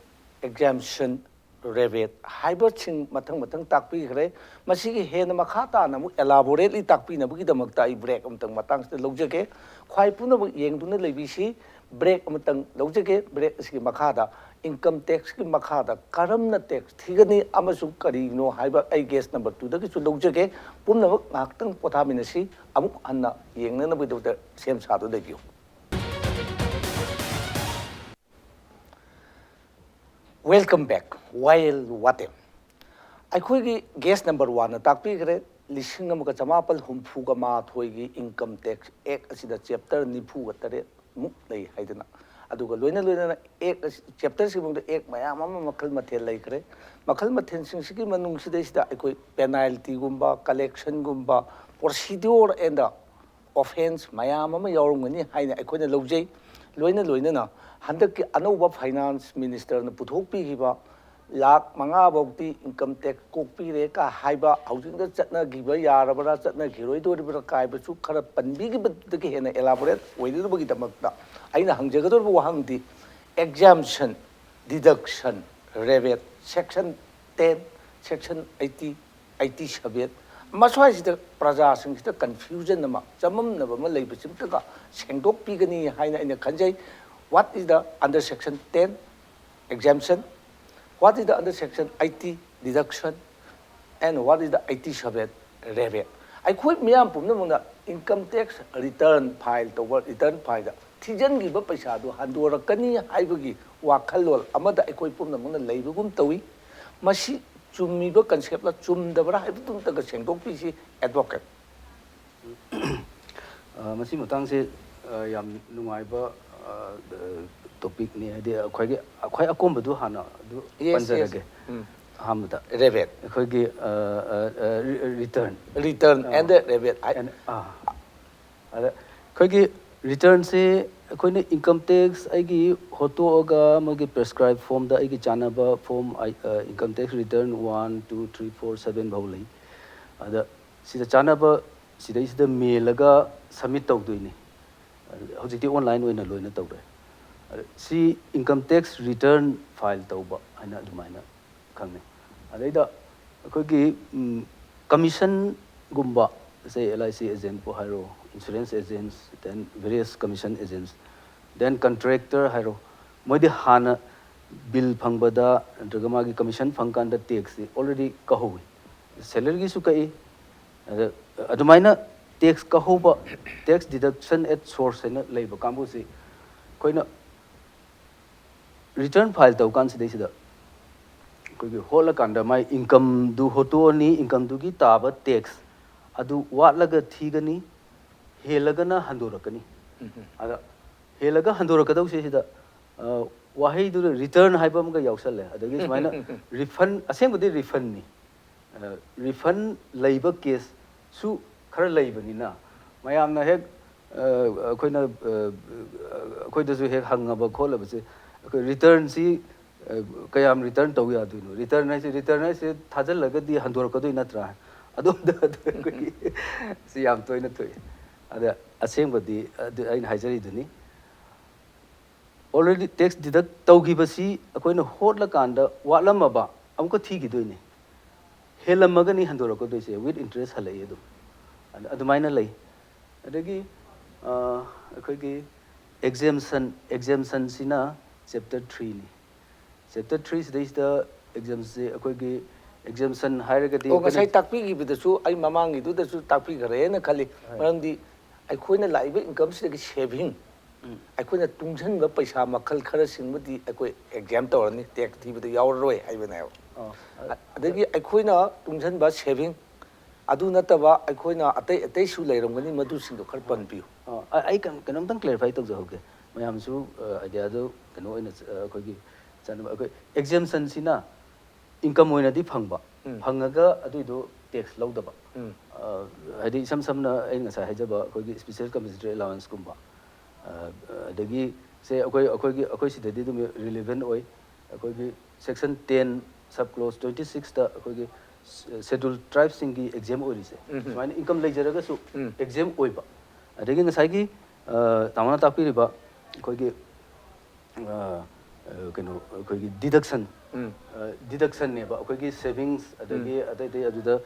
exemption, rebate ꯍꯥꯏꯕꯁꯤꯡ ꯃꯊꯪ ꯃꯊꯪ ꯇꯥꯛꯄꯤꯈ꯭ꯔꯦ꯫ ꯃꯁꯤꯒꯤ ꯍꯦꯟꯅ ꯃꯈꯥ ꯇꯥꯅ ꯑꯃꯨꯛ elaborately ꯇꯥꯛꯄꯤꯅꯕꯒꯤꯗꯃꯛꯇ ꯑꯩ break ꯑꯃꯇꯪ ꯃꯇꯥꯡꯁꯤꯗ ꯂꯧꯖꯒꯦ꯫ ꯈ꯭ꯋꯥꯏ ꯄꯨꯝꯅꯃꯛ ꯌꯦꯡꯗꯨꯅ ꯂꯩꯕꯤꯁꯤ꯫ Break ꯑꯃꯇꯪ ꯂꯧꯖꯒꯦ꯫ Break ꯑꯁꯤꯒꯤ ꯃꯈꯥꯗ income tax ꯀꯤ ꯃꯈꯥꯗ ꯀꯔꯝꯅ tax ꯊꯤꯒꯅꯤ ꯑꯃꯁꯨꯡ ꯀꯔꯤꯅꯣ ꯍꯥꯏꯕ ꯑꯩ guest number two ꯗꯒꯤꯁꯨ ꯂꯧꯖꯒꯦ꯫ ꯄꯨꯝꯅꯃꯛ ꯉꯥꯏꯍꯥꯛꯇꯪ ꯄꯣꯊꯥꯃꯤꯟꯅꯁꯤ꯫ ꯑꯃꯨꯛ ꯍꯟꯅ ꯌꯦꯡꯅꯅꯕꯒꯤꯗꯃꯛꯇ ꯁꯦꯝ ꯁꯥꯗꯨꯅ ꯂꯩꯕꯤꯌꯨ꯫ Welcome back, ꯋꯥꯌꯦꯜ ꯋꯥꯇꯦꯝ꯫ ꯑꯩꯈꯣꯏꯒꯤ guest number one ꯅ ꯇꯥꯛꯄꯤꯈ꯭ꯔꯦ, ꯂꯤꯁꯤꯡ ꯑꯃꯒ ꯆꯃꯥꯄꯜ ꯍꯨꯝꯐꯨꯒ ꯃꯥꯊꯣꯏꯒꯤ income tax act ꯑꯁꯤꯗ chapter ꯅꯤꯐꯨꯒ ꯇꯔꯦꯠ ꯃꯨꯛ ꯂꯩ ꯍꯥꯏꯗꯅ꯫ ꯑꯗꯨꯒ ꯂꯣꯏꯅ ꯂꯣꯏꯅꯅ ꯑꯦꯛ ꯆꯦꯞꯇꯔꯁꯤꯐꯥꯎꯗ ꯑꯦꯛ ꯃꯌꯥꯝ ꯑꯃ ꯃꯈꯜ ꯃꯊꯦꯜ ꯂꯩꯈ꯭ꯔꯦ꯫ ꯃꯈꯜ ꯃꯊꯦꯜꯁꯤꯡꯁꯤꯒꯤ ꯃꯅꯨꯡꯁꯤꯗꯩꯁꯤꯗ ꯑꯩꯈꯣꯏ ꯄꯦꯅꯥꯜꯇꯤꯒꯨꯝꯕ, ꯀꯂꯦꯛꯁꯟꯒꯨꯝꯕ, ꯄ꯭ꯔꯣꯁꯤꯗ꯭ꯌꯣꯔ ꯑꯦꯟ ꯗ ꯑꯣꯐꯦꯟꯁ ꯃꯌꯥꯝ ꯑꯃ ꯌꯥꯎꯔꯝꯒꯅꯤ ꯍꯥꯏꯅ ꯑꯩꯈꯣꯏꯅ ꯂꯧꯖꯩ꯫ ꯂꯣꯏꯅ ꯂꯣꯏꯅꯅ ꯍꯟꯗꯛꯀꯤ ꯑꯅꯧꯕ ꯐꯥꯏꯅꯥꯟꯁ ꯃꯤꯅꯤꯁꯇꯔꯅ ꯄꯨꯊꯣꯛꯄꯤꯈꯤꯕ ꯂꯥꯈ ꯃꯉꯥ ꯐꯥꯎꯗꯤ ꯏꯟꯀꯝ ꯇꯦꯛꯁ ꯀꯣꯛꯄꯤꯔꯦ ꯀ ꯍꯥꯏꯕ ꯍꯧꯖꯤꯛꯇ ꯆꯠꯅꯈꯤꯕ ꯌꯥꯔꯕ꯭ꯔꯥ, ꯆꯠꯅꯈꯤꯔꯣꯏꯗꯣꯔꯤꯕ꯭ꯔꯥ ꯀꯥꯏꯕꯁꯨ ꯈꯔ ꯄꯟꯕꯤꯈꯤꯕꯗꯨꯗꯒꯤ ꯍꯦꯟꯅ ꯏꯂꯥꯕꯣꯔꯦꯠ ꯑꯣꯏꯅꯅꯕꯒꯤꯗꯃꯛꯇ ꯑꯩꯅ ꯍꯪꯖꯒꯗꯧꯔꯤꯕ ꯋꯥꯍꯪꯗꯤ, exemption, deduction, rebate, section ten, section eighty, eighty seven, ꯃꯁ꯭ꯋꯥꯏꯁꯤꯗ ꯄ꯭ꯔꯖꯥꯁꯤꯡꯁꯤꯗ ꯀꯟꯐ꯭ꯌꯨꯖꯟ ꯑꯃ, ꯆꯃꯝꯅꯕ ꯑꯃ ꯂꯩꯕꯁꯤꯃꯇꯒ ꯁꯦꯡꯗꯣꯛꯄꯤꯒꯅꯤ ꯍꯥꯏꯅ ꯑꯩꯅ ꯈꯟꯖꯩ꯫ What is the under section ten exemption? What is the under section eighty deduction? And what is the eighty seven rebate? ꯑꯩꯈꯣꯏ ꯃꯤꯌꯥꯝ ꯄꯨꯝꯅꯃꯛꯅ ꯏꯟꯀꯝ ꯇꯦꯛꯁ ꯔꯤꯇꯔꯟ ꯐꯥꯏꯜ ꯇꯧꯕ, ꯔꯤꯇꯔꯟ ꯐꯥꯏꯜꯗ ꯊꯤꯖꯤꯟꯈꯤꯕ ꯄꯩꯁꯥꯗꯨ ꯍꯟꯗꯣꯔꯛꯀꯅꯤ ꯍꯥꯏꯕꯒꯤ ꯋꯥꯈꯜꯂꯣꯟ ꯑꯃꯗ ꯑꯩꯈꯣꯏ ꯄꯨꯝꯅꯃꯛꯅ ꯂꯩꯕꯒꯨꯝ ꯇꯧꯏ꯫ ꯃꯁꯤ ꯆꯨꯝꯃꯤꯕ ꯀꯟꯁꯦꯞꯂ ꯆꯨꯝꯗꯕ꯭ꯔꯥ ꯍꯥꯏꯕꯗꯨ ꯑꯝꯇꯒ ꯁꯦꯡꯗꯣꯛꯄꯤꯁꯤ, ꯑꯦꯗꯚꯣꯀꯦꯠ꯫ ꯑ, ꯃꯁꯤ ꯃꯇꯥꯡꯁꯦ, ꯑ, ꯌꯥꯝ ꯅꯨꯡꯉꯥꯏꯕ, ꯑ, ꯇꯣꯄꯤꯛꯅꯤ꯫ ꯍꯥꯏꯗꯤ ꯑꯩꯈꯣꯏꯒꯤ, ꯑꯩꯈꯣꯏ ꯑꯀꯣꯝꯕꯗꯨ ꯍꯥꯟꯅ ꯑꯗꯨ Yes, yes. ꯄꯟꯖꯔꯒꯦ꯫ ꯎꯝ꯫ ꯑꯍꯥꯟꯕꯗ ꯔꯦꯕꯦꯠ꯫ ꯑꯩꯈꯣꯏꯒꯤ, ꯑ, ꯑ, ꯑ, ꯔꯤ-, ꯔꯤꯇꯔꯟ꯫ ꯔꯤꯇꯔꯟ ꯑ, ꯑꯦꯟ ꯗ ꯔꯦꯕꯦꯠ ꯍꯥꯏ꯫ ꯑꯦꯟ-, ꯑ, ꯑꯗ ꯑꯩꯈꯣꯏꯒꯤ ꯔꯤꯇꯔꯟꯁꯤ ꯑꯩꯈꯣꯏꯅ ꯏꯟꯀꯝ ꯇꯦꯛꯁ ꯑꯩꯒꯤ ꯍꯣꯠꯇꯣꯛꯑꯒ ꯃꯣꯏꯒꯤ ꯄ꯭ꯔꯦꯁꯀ꯭ꯔꯥꯏꯕ ꯐꯣꯝꯗ ꯑꯩꯒꯤ ꯆꯥꯟꯅꯕ form, uh, income tax return one, two, three, four, seven ꯐꯥꯎ ꯂꯩ꯫ ꯑꯗ ꯁꯤꯗ ꯆꯥꯟꯅꯕ ꯁꯤꯗꯩꯁꯤꯗ ꯃꯦꯜꯂꯒ ꯁꯕꯃꯤꯠ ꯇꯧꯗꯣꯏꯅꯤ꯫ ꯍꯧꯖꯤꯛꯇꯤ ꯑꯣꯟꯂꯥꯏꯟ ꯑꯣꯏꯅ ꯂꯣꯏꯅ ꯇꯧꯔꯦ꯫ ꯑꯗ ꯁꯤ ꯏꯟꯀꯝ ꯇꯦꯛꯁ ꯔꯤꯇꯔꯟ ꯐꯥꯏꯜ ꯇꯧꯕ ꯍꯥꯏꯅ ꯑꯗꯨꯃꯥꯏꯅ ꯈꯪꯅꯩ꯫ ꯑꯗꯩꯗ ꯑꯩꯈꯣꯏꯒꯤ, ꯎꯝ, ꯀꯃꯤꯁꯟꯒꯨꯝꯕ, ꯁꯦ ꯑꯦꯜ ꯑꯥꯏ ꯁꯤ ꯑꯦꯖꯦꯟꯠꯄꯨ ꯍꯥꯏꯔꯣ, insurance ꯑꯦꯖꯦꯟꯠꯁ, then various commission agents, then contractor ꯍꯥꯏꯔꯣ, ꯃꯣꯏꯗꯤ ꯍꯥꯟꯅ ꯕꯤꯜ ꯐꯪꯕꯗ ꯅꯠꯇ꯭ꯔꯒ ꯃꯥꯒꯤ ꯀꯃꯤꯁꯟ ꯐꯪꯀꯥꯟꯗ ꯇꯦꯛꯁꯁꯤ ꯑꯣꯜꯔꯦꯗꯤ ꯀꯛꯍꯧꯋꯤ꯫ ꯁꯦꯂꯔꯤꯒꯤꯁꯨ ꯀꯛꯏ꯫ ꯑꯗ ꯑꯗꯨꯃꯥꯏꯅ tax ꯀꯛꯍꯧꯕ, tax deduction at source ꯍꯥꯏꯅ ꯂꯩꯕ ꯀꯥꯡꯕꯨꯁꯤ ꯑꯩꯈꯣꯏꯅ ꯔꯤꯇꯔꯟ ꯐꯥꯏꯜ ꯇꯧ ꯀꯥꯟꯁꯤꯗꯩꯁꯤꯗ ꯑꯩꯈꯣꯏꯒꯤ ꯍꯣꯠꯂꯀꯥꯟꯗ ꯃꯥꯏ ꯏꯟꯀꯝꯗꯨ ꯍꯣꯠꯇꯣꯛꯑꯅꯤ, ꯏꯟꯀꯝꯗꯨꯒꯤ ꯇꯥꯕ ꯇꯦꯛꯁ ꯑꯗꯨ ꯋꯥꯠꯂꯒ ꯊꯤꯒꯅꯤ, ꯍꯦꯜꯂꯒꯅ ꯍꯟꯗꯣꯔꯛꯀꯅꯤ꯫ ꯑꯗ ꯍꯦꯜꯂꯒ ꯍꯟꯗꯣꯔꯛꯀꯗꯧꯁꯦ ꯁꯤꯗ, ꯑ, ꯋꯥꯍꯩꯗꯨꯗ return ꯍꯥꯏꯕ ꯑꯃꯒ ꯌꯥꯎꯁꯜꯂꯦ꯫ ꯑꯗꯒꯤ ꯁꯨꯃꯥꯏꯅ refund, ꯑꯁꯦꯡꯕꯗꯤ refundꯅꯤ꯫ ꯑ, refund ꯂꯩꯕ caseꯁꯨ ꯈꯔ ꯂꯩꯕꯅꯤꯅ, ꯃꯌꯥꯝꯅ ꯍꯦꯛ, ꯑ, ꯑꯩꯈꯣꯏꯅ, ꯑ, ꯑꯩꯈꯣꯏꯗꯁꯨ ꯍꯦꯛ ꯍꯪꯉꯕ ꯈꯣꯠꯂꯕꯁꯦ, ꯑꯩꯈꯣꯏ returnꯁꯤ, ꯑ, ꯀꯌꯥꯝ return ꯇꯧ ꯌꯥꯗꯣꯏꯅꯣ? Return ꯍꯥꯏꯁꯦ, return ꯍꯥꯏꯁꯦ ꯊꯥꯖꯤꯜꯂꯒꯗꯤ ꯍꯟꯗꯣꯔꯛꯀꯗꯣꯏ ꯅꯠꯇ꯭ꯔꯥ? ꯑꯗꯣꯝꯗ ꯑꯩꯈꯣꯏꯒꯤ ꯁꯤ ꯌꯥꯝ ꯇꯣꯏꯅ ꯊꯣꯛꯏ꯫ ꯑꯗ ꯑꯁꯦꯡꯕꯗꯤ ꯑꯗꯨ ꯑꯩꯅ ꯍꯥꯏꯖꯔꯤꯗꯨꯅꯤ꯫ Already tax deduct ꯇꯧꯈꯤꯕꯁꯤ ꯑꯩꯈꯣꯏꯅ ꯍꯣꯠꯂꯀꯥꯟꯗ ꯋꯥꯠꯂꯝꯃꯕ ꯑꯃꯨꯛꯀ ꯊꯤꯈꯤꯗꯣꯏꯅꯤ꯫ ꯍꯦꯜꯂꯝꯃꯒꯅꯤ ꯍꯟꯗꯣꯔꯛꯀꯗꯣꯏꯁꯦ, with interest ꯍꯜꯂꯛꯏ ꯑꯗꯨꯝ꯫ ꯑꯗ-, ꯑꯗꯨꯃꯥꯏꯅ ꯂꯩ꯫ ꯑꯗꯒꯤ, ꯑ, ꯑꯩꯈꯣꯏꯒꯤ exemption, exemptionꯁꯤꯅ chapter threeꯅꯤ꯫ Chapter three ꯁꯤꯗꯩꯁꯤꯗ exemptionꯁꯦ ꯑꯩꯈꯣꯏꯒꯤ exemption ꯍꯥꯏꯔꯒꯗꯤ ꯑꯣ, ꯑꯩꯈꯣꯏꯅ ꯉꯁꯥꯏ ꯇꯥꯛꯄꯤꯈꯤꯕꯗꯁꯨ ꯑꯩ ꯃꯃꯥꯡꯒꯤꯗꯨꯗꯁꯨ ꯇꯥꯛꯄꯤꯈ꯭ꯔꯦꯅ ꯈꯜꯂꯤ꯫ ꯍꯣꯏ꯫ ꯃꯔꯝꯗꯤ ꯑꯩꯈꯣꯏꯅ ꯂꯥꯛꯏꯕ incomeꯁꯤꯗꯒꯤ saving, ꯎꯝ꯫ ꯑꯩꯈꯣꯏꯅ ꯇꯨꯡꯁꯤꯟꯕ ꯄꯩꯁꯥ ꯃꯈꯜ ꯈꯔꯁꯤꯡꯕꯨꯗꯤ ꯑꯩꯈꯣꯏ exempt ꯇꯧꯔꯅꯤ, tax ꯊꯤꯕꯗ ꯌꯥꯎꯔꯔꯣꯏ ꯍꯥꯏꯕꯅꯦꯕ꯫ ꯑꯣ, ꯑ-, ꯑꯗꯒꯤ ꯑꯩꯈꯣꯏꯅ ꯇꯨꯡꯁꯤꯟꯕ saving, ꯑꯗꯨ ꯅꯠꯇꯕ ꯑꯩꯈꯣꯏꯅ ꯑꯇꯩ ꯑꯇꯩꯁꯨ ꯂꯩꯔꯝꯒꯅꯤ, ꯃꯗꯨꯁꯤꯡꯗꯣ ꯈꯔ ꯄꯟꯕꯤꯌꯨ꯫ ꯑ, ꯑ-, ꯑꯩ ꯀꯩꯅꯣ-, ꯀꯩꯅꯣꯝꯇꯪ clarify ꯇꯧꯖꯍꯧꯒꯦ꯫ ꯃꯌꯥꯝꯁꯨ, ꯑ, ideaꯗꯣ ꯀꯩꯅꯣ ꯑꯣꯏꯅ, ꯑ, ꯑꯩꯈꯣꯏꯒꯤ ꯆꯠꯅꯕ, ꯑꯩꯈꯣꯏ exemptionꯁꯤꯅ income ꯑꯣꯏꯅꯗꯤ ꯐꯪꯕ, ꯎꯝ꯫ ꯐꯪꯉꯒ ꯑꯗꯨꯏꯗꯣ tax ꯂꯧꯗꯕ꯫ ꯎꯝ꯫ ꯑ, ꯍꯥꯏꯗꯤ ꯏꯁꯝ ꯁꯝꯅ ꯑꯩꯅ ꯉꯁꯥꯏ ꯍꯥꯏꯖꯕ ꯑꯩꯈꯣꯏꯒꯤ special compensatory allowanceꯀꯨꯝꯕ꯫ ꯑ, ꯑꯗꯒꯤ ꯁꯦ ꯑꯩꯈꯣꯏ, ꯑꯩꯈꯣꯏꯒꯤ, ꯑꯩꯈꯣꯏ ꯁꯤꯗꯗꯤ ꯑꯗꯨꯝ relevant ꯑꯣꯏ꯫ ꯑꯩꯈꯣꯏꯒꯤ section ten sub clause twenty sixꯇ ꯑꯩꯈꯣꯏꯒꯤ scheduled tribeꯁꯤꯡꯒꯤ exempt ꯑꯣꯏꯔꯤꯁꯦ, ꯎꯝ꯫ ꯁꯨꯃꯥꯏꯅ income ꯂꯩꯖꯔꯒꯁꯨ ꯎꯝ꯫ exempt ꯑꯣꯏꯕ꯫ ꯑꯗꯒꯤ ꯉꯁꯥꯏꯒꯤ, ꯑ, ꯇꯥꯃꯣꯅ ꯇꯥꯛꯄꯤꯔꯤꯕ ꯑꯩꯈꯣꯏꯒꯤ ꯑ, ꯑ, ꯀꯩꯅꯣ, ꯑꯩꯈꯣꯏꯒꯤ deduction, ꯎꯝ꯫ ꯑ, deductionꯅꯦꯕ꯫ ꯑꯩꯈꯣꯏꯒꯤ savings, ꯑꯗꯒꯤ ꯎꯝ꯫ ꯑꯇꯩ ꯑꯇꯩ ꯑꯗꯨꯗ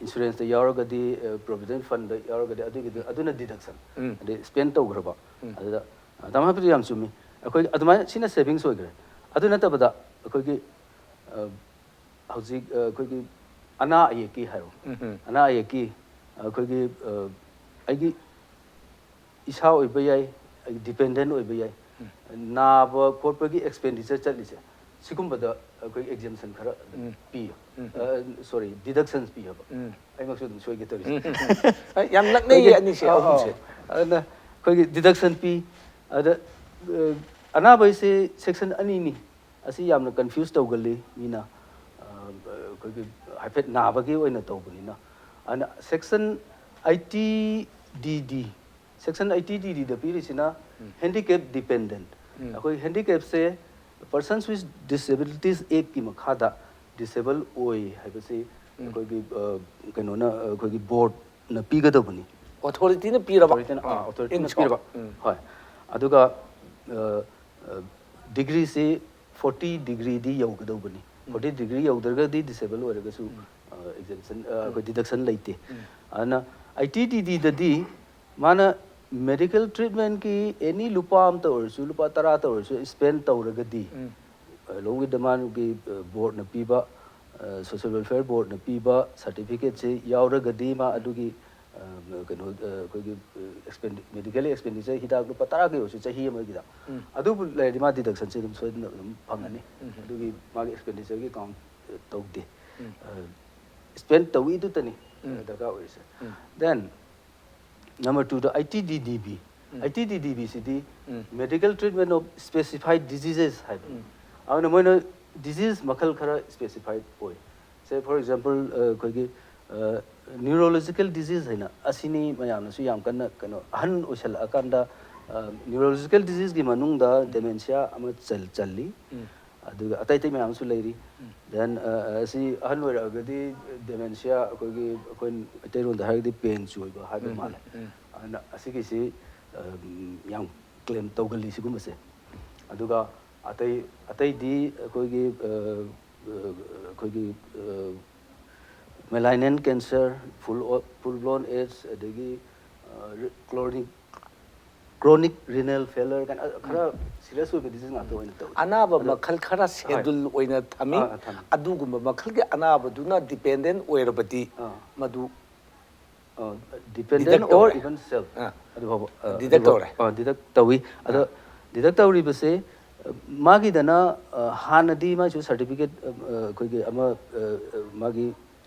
insuranceꯇ ꯌꯥꯎꯔꯒꯗꯤ, ꯑ, provident fundꯗ ꯌꯥꯎꯔꯒꯗꯤ ꯑꯗꯨꯒꯤꯗꯨ, ꯑꯗꯨꯅ deduction꯫ ꯎꯝ꯫ ꯑꯗꯩ spend ꯇꯧꯈ꯭ꯔꯕ꯫ ꯎꯝ꯫ ꯑꯗꯨꯗ, ꯑ, ꯇꯥꯃꯣ ꯍꯥꯏꯕꯗꯨ ꯌꯥꯝ ꯆꯨꯝꯃꯤ꯫ ꯑꯩꯈꯣꯏ ꯑꯗꯨꯃꯥꯏꯅ, ꯁꯤꯅ savings ꯑꯣꯏꯈ꯭ꯔꯦ꯫ ꯑꯗꯨ ꯅꯠꯇꯕꯗ ꯑꯩꯈꯣꯏꯒꯤ, ꯑ, ꯍꯧꯖꯤꯛ, ꯑ, ꯑꯩꯈꯣꯏꯒꯤ ꯑꯅꯥ ꯑꯌꯦꯛꯀꯤ ꯍꯥꯏꯔꯣ꯫ ꯎꯝ ꯍꯝ꯫ ꯑꯅꯥ ꯑꯌꯦꯛꯀꯤ ꯑꯩꯈꯣꯏꯒꯤ, ꯑ, ꯑꯩꯒꯤ ꯏꯁꯥ ꯑꯣꯏꯕ ꯌꯥꯏ, ꯑꯩꯒꯤ dependent ꯑꯣꯏꯕ ꯌꯥꯏ, ꯎꯝ꯫ ꯅꯥꯕ ꯈꯣꯠꯄꯒꯤ expenditure ꯆꯠꯂꯤꯁꯦ, ꯁꯤꯒꯨꯝꯕꯗ ꯑꯩꯈꯣꯏ exemption ꯈꯔ ꯎꯝ꯫ ꯄꯤꯌꯦ꯫ ꯎꯝ꯫ ꯑ, sorry, deductions ꯄꯤꯌꯦꯕ꯫ ꯎꯝ꯫ ꯑꯩꯃꯛꯁꯨ ꯑꯗꯨꯝ ꯁꯣꯏꯒꯦ ꯇꯧꯔꯤꯁꯦ꯫ ꯎꯝ꯫ ꯌꯥꯝ ꯅꯛꯅꯩꯌꯦ ꯑꯩꯈꯣꯏꯒꯤ ꯑꯅꯤꯁꯦ, ꯑ, ꯑ, ꯑꯍꯨꯝꯁꯦ꯫ ꯑꯗꯨꯅ ꯑꯩꯈꯣꯏꯒꯤ deduction ꯄꯤ, ꯑꯗ ꯑ, ꯑꯅꯥꯕ ꯍꯥꯏꯁꯦ ꯁꯦꯛꯁꯟ ꯑꯅꯤꯅꯤ꯫ ꯑꯁꯤ ꯌꯥꯝꯅ ꯀꯟꯐ꯭ꯌꯨꯁ ꯇꯧꯒꯜꯂꯤ ꯃꯤꯅ꯫ ꯑ, ꯑꯩꯈꯣꯏꯒꯤ ꯍꯥꯏꯐꯦꯠ ꯅꯥꯕꯒꯤ ꯑꯣꯏꯅ ꯇꯧꯕꯅꯤꯅ꯫ ꯑꯗꯨꯅ ꯁꯦꯛꯁꯟ ꯑꯩꯠꯇꯤ ꯗꯤ ꯗꯤ, ꯁꯦꯛꯁꯟ ꯑꯩꯠꯇꯤ ꯗꯤ ꯗꯤꯗ ꯄꯤꯔꯤꯁꯤꯅ ꯍꯦꯟꯗꯤꯀꯦꯞ ꯗꯤꯄꯦꯟꯗꯦꯟ꯫ ꯑꯩꯈꯣꯏ ꯍꯦꯟꯗꯤꯀꯦꯞꯁꯦ Persons with Disabilities Actꯀꯤ ꯃꯈꯥꯗ ꯗꯤꯁꯦꯕꯜ ꯑꯣꯏ ꯍꯥꯏꯕꯁꯤ ꯑꯩꯈꯣꯏꯒꯤ ꯑ, ꯀꯩꯅꯣꯅ ꯑꯩꯈꯣꯏꯒꯤ ꯕꯣꯔꯗꯅ ꯄꯤꯒꯗꯧꯕꯅꯤ꯫ ꯑꯣꯊꯣꯔꯤꯇꯤꯅ ꯄꯤꯔꯕ ꯑꯣꯊꯣꯔꯤꯇꯤꯅ ꯑꯥ, ꯑꯣꯊꯣꯔꯤꯇꯤꯅ in short. ꯄꯤꯔꯕ꯫ ꯍꯣꯏ꯫ ꯑꯗꯨꯒ ꯑ, ꯑ, ꯗꯤꯒ꯭ꯔꯤꯁꯤ ꯐꯣꯔꯇꯤ ꯗꯤꯒ꯭ꯔꯤꯗꯤ ꯌꯧꯒꯗꯧꯕꯅꯤ꯫ ꯐꯣꯔꯇꯤ ꯗꯤꯒ꯭ꯔꯤ ꯌꯧꯗ꯭ꯔꯒꯗꯤ ꯗꯤꯁꯦꯕꯜ ꯑꯣꯏꯔꯒꯁꯨ ꯑꯦꯛꯖꯦꯝꯁꯟ ꯑꯩꯈꯣꯏ ꯗꯤꯗꯛꯁꯟ ꯂꯩꯇꯦ꯫ ꯑꯗꯨꯅ ꯑꯩꯠꯇꯤ ꯗꯤ ꯗꯤꯗꯗꯤ ꯃꯥꯅ ꯃꯦꯗꯤꯀꯦꯜ ꯇ꯭ꯔꯤꯠꯃꯦꯟꯀꯤ ꯑꯦꯅꯤ ꯂꯨꯄꯥ ꯑꯃꯇ ꯑꯣꯏꯔꯁꯨ, ꯂꯨꯄꯥ ꯇꯔꯥꯇ ꯑꯣꯏꯔꯁꯨ ꯁ꯭ꯄꯦꯟ ꯇꯧꯔꯒꯗꯤ, along with the ꯃꯥꯒꯤ ꯕꯣꯔꯗꯅ ꯄꯤꯕ, ꯁꯣꯁꯤꯌꯦꯜ ꯋꯦꯜꯐꯤꯌꯔ ꯕꯣꯔꯗꯅ ꯄꯤꯕ ꯁꯥꯔꯇꯤꯐꯤꯀꯦꯠꯁꯤ ꯌꯥꯎꯔꯒꯗꯤ ꯃꯥ ꯑꯗꯨꯒꯤ ꯑ, ꯀꯩꯅꯣ ꯑ, ꯑꯩꯈꯣꯏꯒꯤ ꯃꯦꯗꯤꯀꯦꯜ ꯑꯦꯛꯁꯄꯦꯟꯗꯤꯆꯔ ꯍꯤꯗꯥꯛ ꯂꯨꯄꯥ ꯇꯔꯥꯒꯤ ꯑꯣꯏꯔꯁꯨ ꯆꯍꯤ ꯑꯃꯒꯤꯗ, ꯑꯗꯨꯕꯨ ꯂꯩꯔꯗꯤ ꯃꯥ ꯗꯤꯗꯛꯁꯟꯁꯦ ꯑꯗꯨꯝ ꯁꯣꯏꯗꯅ ꯑꯗꯨꯝ ꯐꯪꯒꯅꯤ꯫ ꯑꯗꯨꯒꯤ ꯃꯥꯒꯤ ꯑꯦꯛꯁꯄꯦꯟꯗꯤꯆꯔꯒꯤ ꯀꯥꯎꯟ ꯇꯧꯗꯦ꯫ ꯁ꯭ꯄꯦꯟ ꯇꯧꯏꯗꯨꯇꯅꯤ ꯗꯔꯀꯥꯔ ꯑꯣꯏꯔꯤꯁꯦ꯫ Then number twoꯗ eighty D D B. Eighty D D ꯕꯤꯁꯤꯗꯤ medical treatment of specified diseases ꯍꯥꯏꯕꯅꯤ꯫ ꯑꯗꯨꯅ ꯃꯣꯏꯅ ꯗꯤꯖꯤꯖ ꯃꯈꯜ ꯈꯔ ꯁ꯭ꯄꯦꯁꯤꯐꯥꯏꯠ ꯑꯣꯏ꯫ ꯁꯦ ꯐꯣꯔ ꯑꯦꯛꯖꯥꯝꯄꯜ ꯑꯩꯈꯣꯏꯒꯤ ꯅ꯭ꯌꯨꯔꯣꯂꯣꯖꯤꯀꯦꯜ ꯗꯤꯖꯤꯖ ꯍꯥꯏꯅ ꯑꯁꯤꯅꯤ ꯃꯌꯥꯝꯅꯁꯨ ꯌꯥꯝ ꯀꯟꯅ ꯀꯩꯅꯣ, ꯑꯍꯟ ꯑꯣꯏꯁꯜꯂꯛꯑꯀꯥꯟꯗ ꯅ꯭ꯌꯨꯔꯣꯂꯣꯖꯤꯀꯦꯜ ꯗꯤꯖꯤꯖꯀꯤ ꯃꯅꯨꯡꯗ ꯗꯦꯃꯦꯟꯁꯤꯌꯥ ꯑꯃ ꯆꯜ- ꯆꯜꯂꯤ꯫ ꯑꯗꯨꯒ ꯑꯇꯩ ꯑꯇꯩ ꯃꯌꯥꯝ ꯑꯃꯁꯨ ꯂꯩꯔꯤ꯫ Then ꯑꯁꯤ ꯑꯍꯟ ꯑꯣꯏꯔꯛꯑꯒꯗꯤ ꯗꯦꯃꯦꯟꯁꯤꯌꯥ ꯑꯩꯈꯣꯏꯒꯤ ꯑꯩꯈꯣꯏ ꯃꯩꯇꯩꯔꯣꯟꯗ ꯍꯥꯏꯔꯒꯗꯤ ꯄꯦꯟ ꯆꯣꯏꯕ ꯍꯥꯏꯕ ꯃꯥꯜꯂꯦ꯫ ꯑꯗꯨꯅ ꯑꯁꯤꯒꯤꯁꯤ ꯌꯥꯝ ꯀ꯭ꯂꯦꯝ ꯇꯧꯒꯜꯂꯤ ꯁꯤꯒꯨꯝꯕꯁꯦ꯫ ꯑꯗꯨꯒ ꯑꯇꯩ ꯑꯇꯩꯗꯤ ꯑꯩꯈꯣꯏꯒꯤ ꯑꯩꯈꯣꯏꯒꯤ ꯃꯦꯂꯥꯏꯅꯦꯟ ꯀꯦꯟꯁꯔ, ꯐꯨꯜ ꯐꯨꯜ ꯕ꯭ꯂꯣꯟ ꯑꯦꯠꯁ, ꯑꯗꯒꯤ ꯀ꯭ꯔꯣꯅꯤꯛ ꯀ꯭ꯔꯣꯅꯤꯛ ꯔꯤꯅꯦꯜ ꯐꯦꯂꯔ ꯀꯥꯏꯅ ꯈꯔ ꯁꯤꯔꯤꯌꯁ ꯑꯣꯏꯕ ꯗꯤꯖꯤꯖ ꯉꯥꯛꯇ ꯑꯣꯏꯅ ꯇꯧꯋꯤ꯫ ꯑꯅꯥꯕ ꯑꯗꯣ ꯃꯈꯜ ꯈꯔ ꯁꯦꯗꯨꯜ ꯑꯣꯏꯅ ꯊꯝꯃꯤ꯫ ꯑꯥ, ꯑꯥ, ꯊꯝꯃꯤ꯫ ꯑꯗꯨꯒꯨꯝꯕ ꯃꯈꯜꯒꯤ ꯑꯅꯥꯕꯗꯨꯅ ꯗꯤꯄꯦꯟꯗꯦꯟ ꯑꯣꯏꯔꯕꯗꯤ ꯑꯥ꯫ ꯃꯗꯨ ꯗꯤꯄꯦꯟꯗꯦꯟ Deduct ꯑꯣꯔ ꯇꯧꯔꯦ꯫ ꯏꯚꯟ ꯁꯦꯜꯐ ꯑꯥ꯫ ꯑꯗꯨ ꯐꯥꯎꯕ ꯑ, Deduct ꯑꯗꯨ ꯐꯥꯎ- ꯇꯧꯔꯦ꯫ ꯑ, ꯗꯤꯗꯛ ꯇꯧꯏ꯫ ꯑꯗꯣ ꯗꯤꯗꯛ ꯇꯧꯔꯤꯕꯁꯦ ꯑ, ꯃꯥꯒꯤꯗꯅ ꯑ, ꯍꯥꯟꯅꯗꯤ ꯃꯥꯏꯁꯨ ꯁꯥꯔꯇꯤꯐꯤꯀꯦꯠ ꯑꯩꯈꯣꯏꯒꯤ ꯑꯃ ꯑ, ꯑ, ꯃꯥꯒꯤ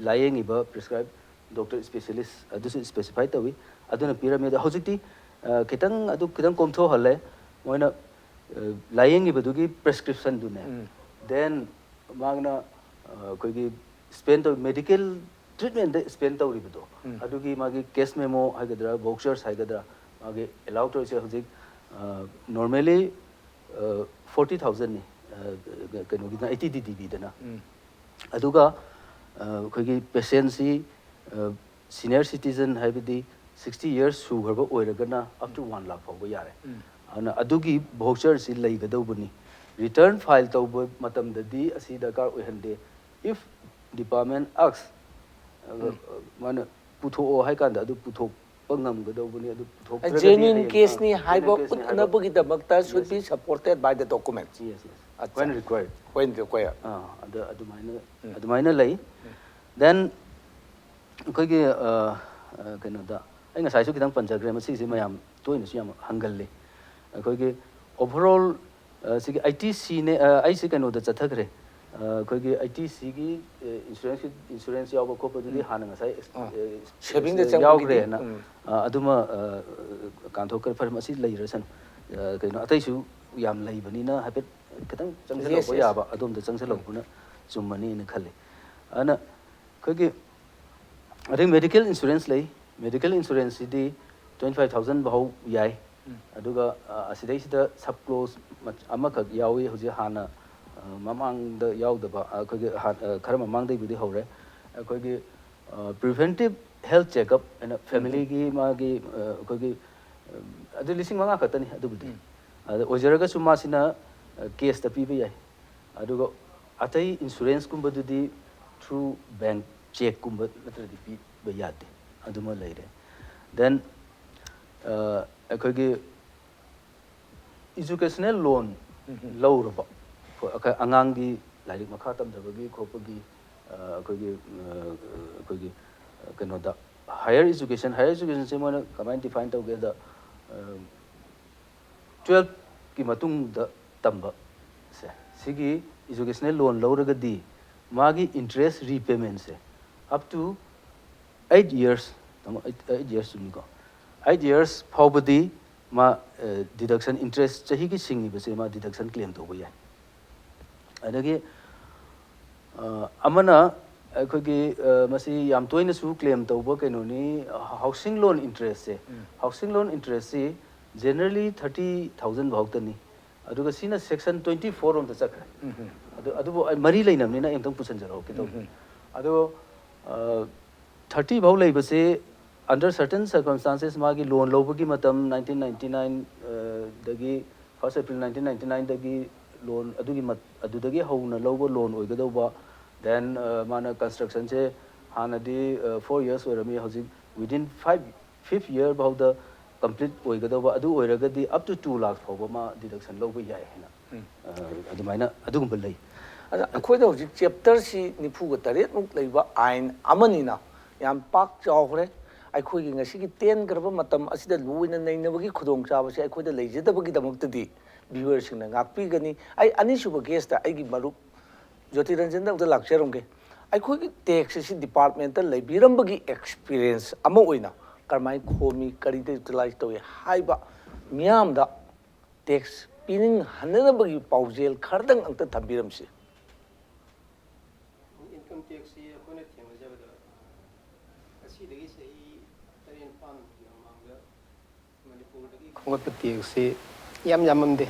ꯂꯥꯏꯌꯦꯡꯉꯤꯕ ꯄ꯭ꯔꯤꯁꯀ꯭ꯔꯥꯏꯕ ꯗꯣꯛꯇꯔ ꯏꯁꯄꯦꯁꯤꯌꯦꯂꯤꯁ ꯑꯗꯨꯁꯨ ꯁ꯭ꯄꯦꯁꯤꯐꯥꯏ ꯇꯧꯏ꯫ ꯑꯗꯨꯅ ꯄꯤꯔꯝꯃꯤ꯫ ꯑꯗꯣ ꯍꯧꯖꯤꯛꯇꯤ ꯑ, ꯈꯤꯇꯪ, ꯑꯗꯨ ꯈꯤꯇꯪ ꯀꯣꯝꯊꯣꯛꯍꯜꯂꯦ꯫ ꯃꯣꯏꯅ, ꯑ, ꯂꯥꯌꯦꯡꯉꯤꯕꯗꯨꯒꯤ prescription ꯗꯨꯅꯦ꯫ ꯎꯝ꯫ Then ꯃꯥꯒꯤꯅ, ꯑ, ꯑꯩꯈꯣꯏꯒꯤ spend ꯇꯧ-, medical treatment ꯗ spend ꯇꯧꯔꯤꯕꯗꯣ, ꯎꯝ꯫ ꯑꯗꯨꯒꯤ ꯃꯥꯒꯤ cash memo ꯍꯥꯏꯒꯗ꯭ꯔꯥ, vouchers ꯍꯥꯏꯒꯗ꯭ꯔꯥ, ꯃꯥꯒꯤ allow ꯇꯧꯔꯤꯁꯦ ꯍꯧꯖꯤꯛ, ꯑ, normally, ꯑ, forty thousand ꯅꯤ, ꯑ, ꯀꯩꯅꯣꯒꯤꯗ, ꯑꯩꯠꯇꯤ ꯗꯤ ꯗꯤ ꯕꯤꯗꯅ꯫ ꯎꯝ꯫ ꯑꯗꯨꯒ, ꯑ, ꯑꯩꯈꯣꯏꯒꯤ patient ꯁꯤ, ꯑ, senior citizen ꯍꯥꯏꯕꯗꯤ sixty years ꯁꯨꯈ꯭ꯔꯕ ꯑꯣꯏꯔꯒꯅ up to one lakh ꯐꯥꯎꯕ ꯌꯥꯔꯦ꯫ ꯎꯝ꯫ ꯑꯗꯨꯅ ꯑꯗꯨꯒꯤ voucher ꯁꯤ ꯂꯩꯒꯗꯧꯕꯅꯤ꯫ Return file ꯇꯧꯕ ꯃꯇꯝꯗꯗꯤ ꯑꯁꯤ ꯗꯔꯀꯥꯔ ꯑꯣꯏꯍꯟꯗꯦ꯫ If department ask, ꯑ, ꯎꯝ꯫ ꯃꯥꯅ ꯄꯨꯊꯣꯛꯑꯣ ꯍꯥꯏ ꯀꯥꯟꯗ ꯑꯗꯨ ꯄꯨꯊꯣꯛꯄ ꯉꯝꯒꯗꯧꯕꯅꯤ꯫ ꯑꯗꯨ ꯄꯨꯊꯣꯛꯇ꯭ꯔꯒꯗꯤ genuine ꯍꯌꯦꯡ, case ꯅꯤ ꯑ, ꯍꯥꯏꯕ genuine case ꯅꯤ ꯍꯥꯏꯕ꯫ ꯎꯠꯅꯕꯒꯤꯗꯃꯛꯇ should Yes, be yes꯫ Supported by the documents꯫ Yes, yes꯫ ꯑꯠꯆꯥ꯫ When required꯫ When required꯫ ꯑꯥ, ꯑꯗ ꯑꯗꯨꯃꯥꯏꯅ, ꯎꯝ꯫ ꯑꯗꯨꯃꯥꯏꯅ ꯂꯩ꯫ ꯎꯝ꯫ Then ꯑꯩꯈꯣꯏꯒꯤ, ꯑ, ꯑ, ꯀꯩꯅꯣꯗ, ꯑꯩ ꯉꯁꯥꯏꯁꯨ ꯈꯤꯇꯪ ꯄꯟꯖꯈ꯭ꯔꯦ, ꯃꯁꯤꯁꯦ ꯃꯌꯥꯝ ꯇꯣꯏꯅꯁꯨ ꯌꯥꯝ ꯍꯪꯒꯜꯂꯤ꯫ ꯑꯩꯈꯣꯏꯒꯤ overall, ꯑ, ꯁꯤꯒꯤ ꯑꯥꯏ ꯇꯤ ꯁꯤꯅꯦ, ꯑ, ꯑꯩꯁꯦ ꯀꯩꯅꯣꯗ ꯆꯠꯊꯈ꯭ꯔꯦ꯫ ꯑ, ꯑꯩꯈꯣꯏꯒꯤ ꯑꯥꯏ ꯇꯤ ꯁꯤꯒꯤ, ꯑ, insurance, insurance ꯌꯥꯎꯕ ꯈꯣꯠꯄꯗꯨꯗꯤ ꯎꯝ꯫ ꯍꯥꯟꯅ ꯉꯁꯥꯏ ꯑꯦꯛꯁ-, ꯑꯥ꯫ ꯑꯦ, Saving ꯗ ꯑꯦ, ꯆꯪꯕꯒꯤꯗꯤ? ꯌꯥꯎꯈ꯭ꯔꯦꯅ꯫ ꯎꯝ꯫ ꯑ, ꯑꯗꯨꯃ, ꯑ, ꯀꯥꯟꯊꯣꯛꯈ꯭ꯔꯦ꯫ ꯐꯔꯦ, ꯃꯁꯤ ꯂꯩꯔꯁꯅꯨ꯫ ꯑ, ꯀꯩꯅꯣ, ꯑꯇꯩꯁꯨ ꯌꯥꯝ ꯂꯩꯕꯅꯤꯅ ꯍꯥꯏꯐꯦꯠ ꯈꯤꯇꯪ ꯆꯪꯁꯤꯜꯍꯧꯕ Yes, yes꯫ ꯌꯥꯕ, ꯑꯗꯣꯝꯗ ꯆꯪꯁꯤꯜꯍꯧꯕꯅ ꯆꯨꯝꯃꯅꯤꯅ ꯈꯜꯂꯤ꯫ ꯑꯗꯨꯅ ꯑꯩꯈꯣꯏꯒꯤ ꯑꯗꯩ medical insurance ꯂꯩ꯫ Medical insurance ꯁꯤꯗꯤ twenty five thousand ꯐꯥꯎ ꯌꯥꯏ꯫ ꯎꯝ꯫ ꯑꯗꯨꯒ, ꯑ, ꯑꯁꯤꯗꯩꯁꯤꯗ sub clause ꯃꯆ-, ꯑꯃꯈꯛ ꯌꯥꯎꯏ, ꯍꯧꯖꯤꯛ ꯍꯥꯟꯅ, ꯑ, ꯃꯃꯥꯡꯗ ꯌꯥꯎꯗꯕ, ꯑ, ꯑꯩꯈꯣꯏꯒꯤ ꯍꯥꯟ-, ꯑ, ꯈꯔ ꯃꯃꯥꯡꯗꯩꯕꯨꯗꯤ ꯍꯧꯔꯦ꯫ ꯑꯩꯈꯣꯏꯒꯤ, ꯑ, preventive health checkup ꯍꯥꯏꯅ ꯎꯝ, ꯎꯝ꯫ Family ꯒꯤ ꯃꯥꯒꯤ, ꯑ, ꯑꯩꯈꯣꯏꯒꯤ, ꯑ, ꯑꯗꯨ ꯂꯤꯁꯤꯡ ꯃꯉꯥ ꯈꯛꯇꯅꯤ ꯑꯗꯨꯕꯨꯗꯤ꯫ ꯎꯝ꯫ ꯑꯗ ꯑꯣꯏꯖꯔꯒꯁꯨ ꯃꯥꯁꯤꯅ, ꯑ, cash ꯇ ꯄꯤꯕ ꯌꯥꯏ꯫ ꯑꯗꯨꯒ ꯑꯇꯩ insurance ꯀꯨꯝꯕꯗꯨꯗꯤ through bank cheque ꯀꯨꯝꯕ ꯅꯠꯇ꯭ꯔꯗꯤ ꯄꯤꯕ ꯌꯥꯗꯦ꯫ ꯑꯗꯨꯃ ꯂꯩꯔꯦ꯫ Then, ꯑ, ꯑꯩꯈꯣꯏꯒꯤ educational loan ꯎꯝ, ꯎꯝ꯫ ꯂꯧꯔꯕ, ꯑꯩꯈꯣꯏ ꯑꯉꯥꯡꯒꯤ ꯂꯥꯏꯔꯤꯛ ꯃꯈꯥ ꯇꯝꯊꯕꯒꯤ ꯈꯣꯠꯄꯒꯤ, ꯑ, ꯑꯩꯈꯣꯏꯒꯤ, ꯑ, ꯑꯩꯈꯣꯏꯒꯤ, ꯑ, ꯀꯩꯅꯣꯗ, higher education, higher education ꯁꯦ ꯃꯣꯏꯅ ꯀꯃꯥꯏꯅ define ꯇꯧꯒꯦꯗ, ꯑ, twelve ꯀꯤ ꯃꯇꯨꯡꯗ ꯇꯝꯕ ꯁꯦ, ꯁꯤꯒꯤ educational loan ꯂꯧꯔꯒꯗꯤ ꯃꯥꯒꯤ interest repayment ꯁꯦ up to eight years, ꯇꯥꯃꯣ, eight, eight years ꯆꯨꯝꯃꯤꯀꯣ? ꯑꯩꯠ ꯌꯔꯁ ꯐꯥꯎꯕꯗꯤ ꯃꯥ ꯗꯤꯗꯛꯁꯟ, ꯏꯟꯇꯔꯦꯁ ꯆꯍꯤꯒꯤ ꯁꯤꯡꯉꯤꯕꯁꯦ ꯃꯥ ꯗꯤꯗꯛꯁꯟ ꯀ꯭ꯂꯦꯝ ꯇꯧꯕ ꯌꯥꯏ꯫ ꯑꯗꯒꯤ ꯑ, ꯑꯃꯅ ꯑꯩꯈꯣꯏꯒꯤ ꯑ, ꯃꯁꯤ ꯌꯥꯝ ꯇꯣꯏꯅꯁꯨ ꯀ꯭ꯂꯦꯝ ꯇꯧꯕ ꯀꯩꯅꯣꯅꯤ, ꯍꯥꯎꯁꯤꯡ ꯂꯣꯟ ꯏꯟꯇꯔꯦꯁꯁꯦ꯫ ꯍꯥꯎꯁꯤꯡ ꯂꯣꯟ ꯏꯟꯇꯔꯦꯁꯁꯤ ꯖꯦꯅꯔꯦꯂꯤ ꯊꯥꯔꯇꯤ ꯊꯥꯎꯖꯟ ꯐꯥꯎꯇꯅꯤ꯫ ꯑꯗꯨꯒ ꯁꯤꯅ ꯁꯦꯛꯁꯟ ꯇ꯭ꯋꯦꯟꯇꯤ ꯐꯣꯔ ꯔꯣꯝꯗ ꯆꯠꯈ꯭ꯔꯦ꯫ ꯑꯗꯨ ꯑꯗꯨꯕꯨ ꯑꯩ ꯃꯔꯤ ꯂꯩꯅꯕꯅꯤꯅ ꯑꯩ ꯑꯃꯨꯛꯇꯪ ꯄꯨꯁꯟꯖꯔꯛꯑꯣꯀꯦ ꯇꯧꯕꯅꯤ꯫ ꯑꯗꯣ ꯊꯥꯔꯇꯤ ꯐꯥꯎ ꯂꯩꯕꯁꯦ under certain circumstances ꯃꯥꯒꯤ ꯂꯣꯟ ꯂꯧꯕꯒꯤ ꯃꯇꯝ ꯅꯥꯏꯟꯇꯤꯟ ꯅꯥꯏꯟꯇꯤ ꯅꯥꯏꯟ ꯗꯒꯤ, ꯐꯥꯔꯁ ꯑꯦꯄ꯭ꯔꯤꯜ ꯅꯥꯏꯟꯇꯤꯟ ꯅꯥꯏꯟꯇꯤ ꯅꯥꯏꯟꯗꯒꯤ ꯂꯣꯟ ꯑꯗꯨꯒꯤ ꯃꯠ-, ꯑꯗꯨꯗꯒꯤ ꯍꯧꯅ ꯂꯧꯕ ꯂꯣꯟ ꯑꯣꯏꯒꯗꯧꯕ, ꯗꯦꯟ ꯃꯥꯅ ꯀꯟꯁꯇ꯭ꯔꯛꯁꯟꯁꯦ ꯍꯥꯟꯅꯗꯤ ꯐꯣꯔ ꯌꯔꯁ ꯑꯣꯏꯔꯝꯃꯤ, ꯍꯧꯖꯤꯛ ꯋꯤꯗꯤꯟ ꯐꯥꯏꯚ, ꯐꯤꯐ ꯌꯔ ꯐꯥꯎꯗ ꯀꯝꯄ꯭ꯂꯤꯠ ꯑꯣꯏꯒꯗꯧꯕ, ꯑꯗꯨ ꯑꯣꯏꯔꯒꯗꯤ ꯑꯞ ꯇꯨ ꯇꯨ ꯂꯥꯛ ꯐꯥꯎꯕ ꯃꯥ ꯗꯤꯗꯛꯁꯟ ꯂꯧꯕ ꯌꯥꯏ ꯍꯥꯏꯅ, ꯑ, ꯑꯗꯨꯃꯥꯏꯅ ꯑꯗꯨꯒꯨꯝꯕ ꯂꯩ꯫ ꯑꯗ ꯑꯩꯈꯣꯏꯗ ꯍꯧꯖꯤꯛ ꯆꯦꯞꯇꯔꯁꯤ ꯅꯤꯐꯨꯒ ꯇꯔꯦꯠꯃꯨꯛ ꯂꯩꯕ ꯑꯥꯏꯟ ꯑꯃꯅꯤꯅ ꯌꯥꯝ ꯄꯥꯛ ꯆꯥꯎꯈ꯭ꯔꯦ꯫ ꯑꯩꯈꯣꯏꯒꯤ ꯉꯁꯤꯒꯤ ꯇꯦꯟꯈ꯭ꯔꯕ ꯃꯇꯝ ꯑꯁꯤꯗ ꯂꯣꯏꯅ ꯅꯩꯅꯕꯒꯤ ꯈꯨꯗꯣꯡꯆꯥꯕꯁꯦ ꯑꯩꯈꯣꯏꯗ ꯂꯩꯖꯗꯕꯒꯤꯗꯃꯛꯇꯗꯤ ꯚ꯭ꯌꯨꯋꯔꯁꯤꯡꯅ ꯉꯥꯛꯄꯤꯒꯅꯤ꯫ ꯑꯩ ꯑꯅꯤꯁꯨꯕ ꯒꯦꯁꯇ ꯑꯩꯒꯤ ꯃꯔꯨꯞ ꯖꯣꯇꯤꯔꯟꯖꯟꯗ ꯑꯃꯨꯛꯇ ꯂꯥꯛꯆꯔꯝꯒꯦ꯫ ꯑꯩꯈꯣꯏꯒꯤ ꯇꯦꯛꯁ ꯑꯁꯤ ꯗꯤꯄꯥꯔꯠꯃꯦꯟꯇ ꯂꯩꯕꯤꯔꯝꯕꯒꯤ ꯑꯦꯛꯁꯄꯤꯔꯤꯌꯦꯟꯁ ꯑꯃ ꯑꯣꯏꯅ ꯀꯔꯝꯍꯥꯏꯅ ꯈꯣꯝꯃꯤ, ꯀꯔꯤꯗ ꯌꯨꯇꯤꯂꯥꯏꯁ ꯇꯧꯏ ꯍꯥꯏꯕ ꯃꯤꯌꯥꯝꯗ ꯇꯦꯛꯁ ꯄꯤꯅꯤꯡꯍꯟꯅꯅꯕꯒꯤ ꯄꯥꯎꯖꯦꯜ ꯈꯔꯗꯪ ꯑꯝꯇ ꯊꯝꯕꯤꯔꯝꯁꯤ꯫ ꯏꯟꯀꯝ ꯇꯦꯛꯁꯁꯤ ꯑꯩꯈꯣꯏꯅ ꯊꯦꯡꯅꯖꯕꯗ ꯉꯁꯤꯗꯒꯤ ꯆꯍꯤ ꯇꯔꯦꯠ ꯅꯤꯄꯥꯜꯃꯨꯛꯀꯤ ꯃꯃꯥꯡꯗ ꯃꯅꯤꯄꯨꯔꯗꯒꯤ ꯈꯣꯝꯒꯠꯄ ꯇꯦꯛꯁꯁꯤ ꯌꯥꯝ ꯌꯥꯝꯃꯝꯗꯦ꯫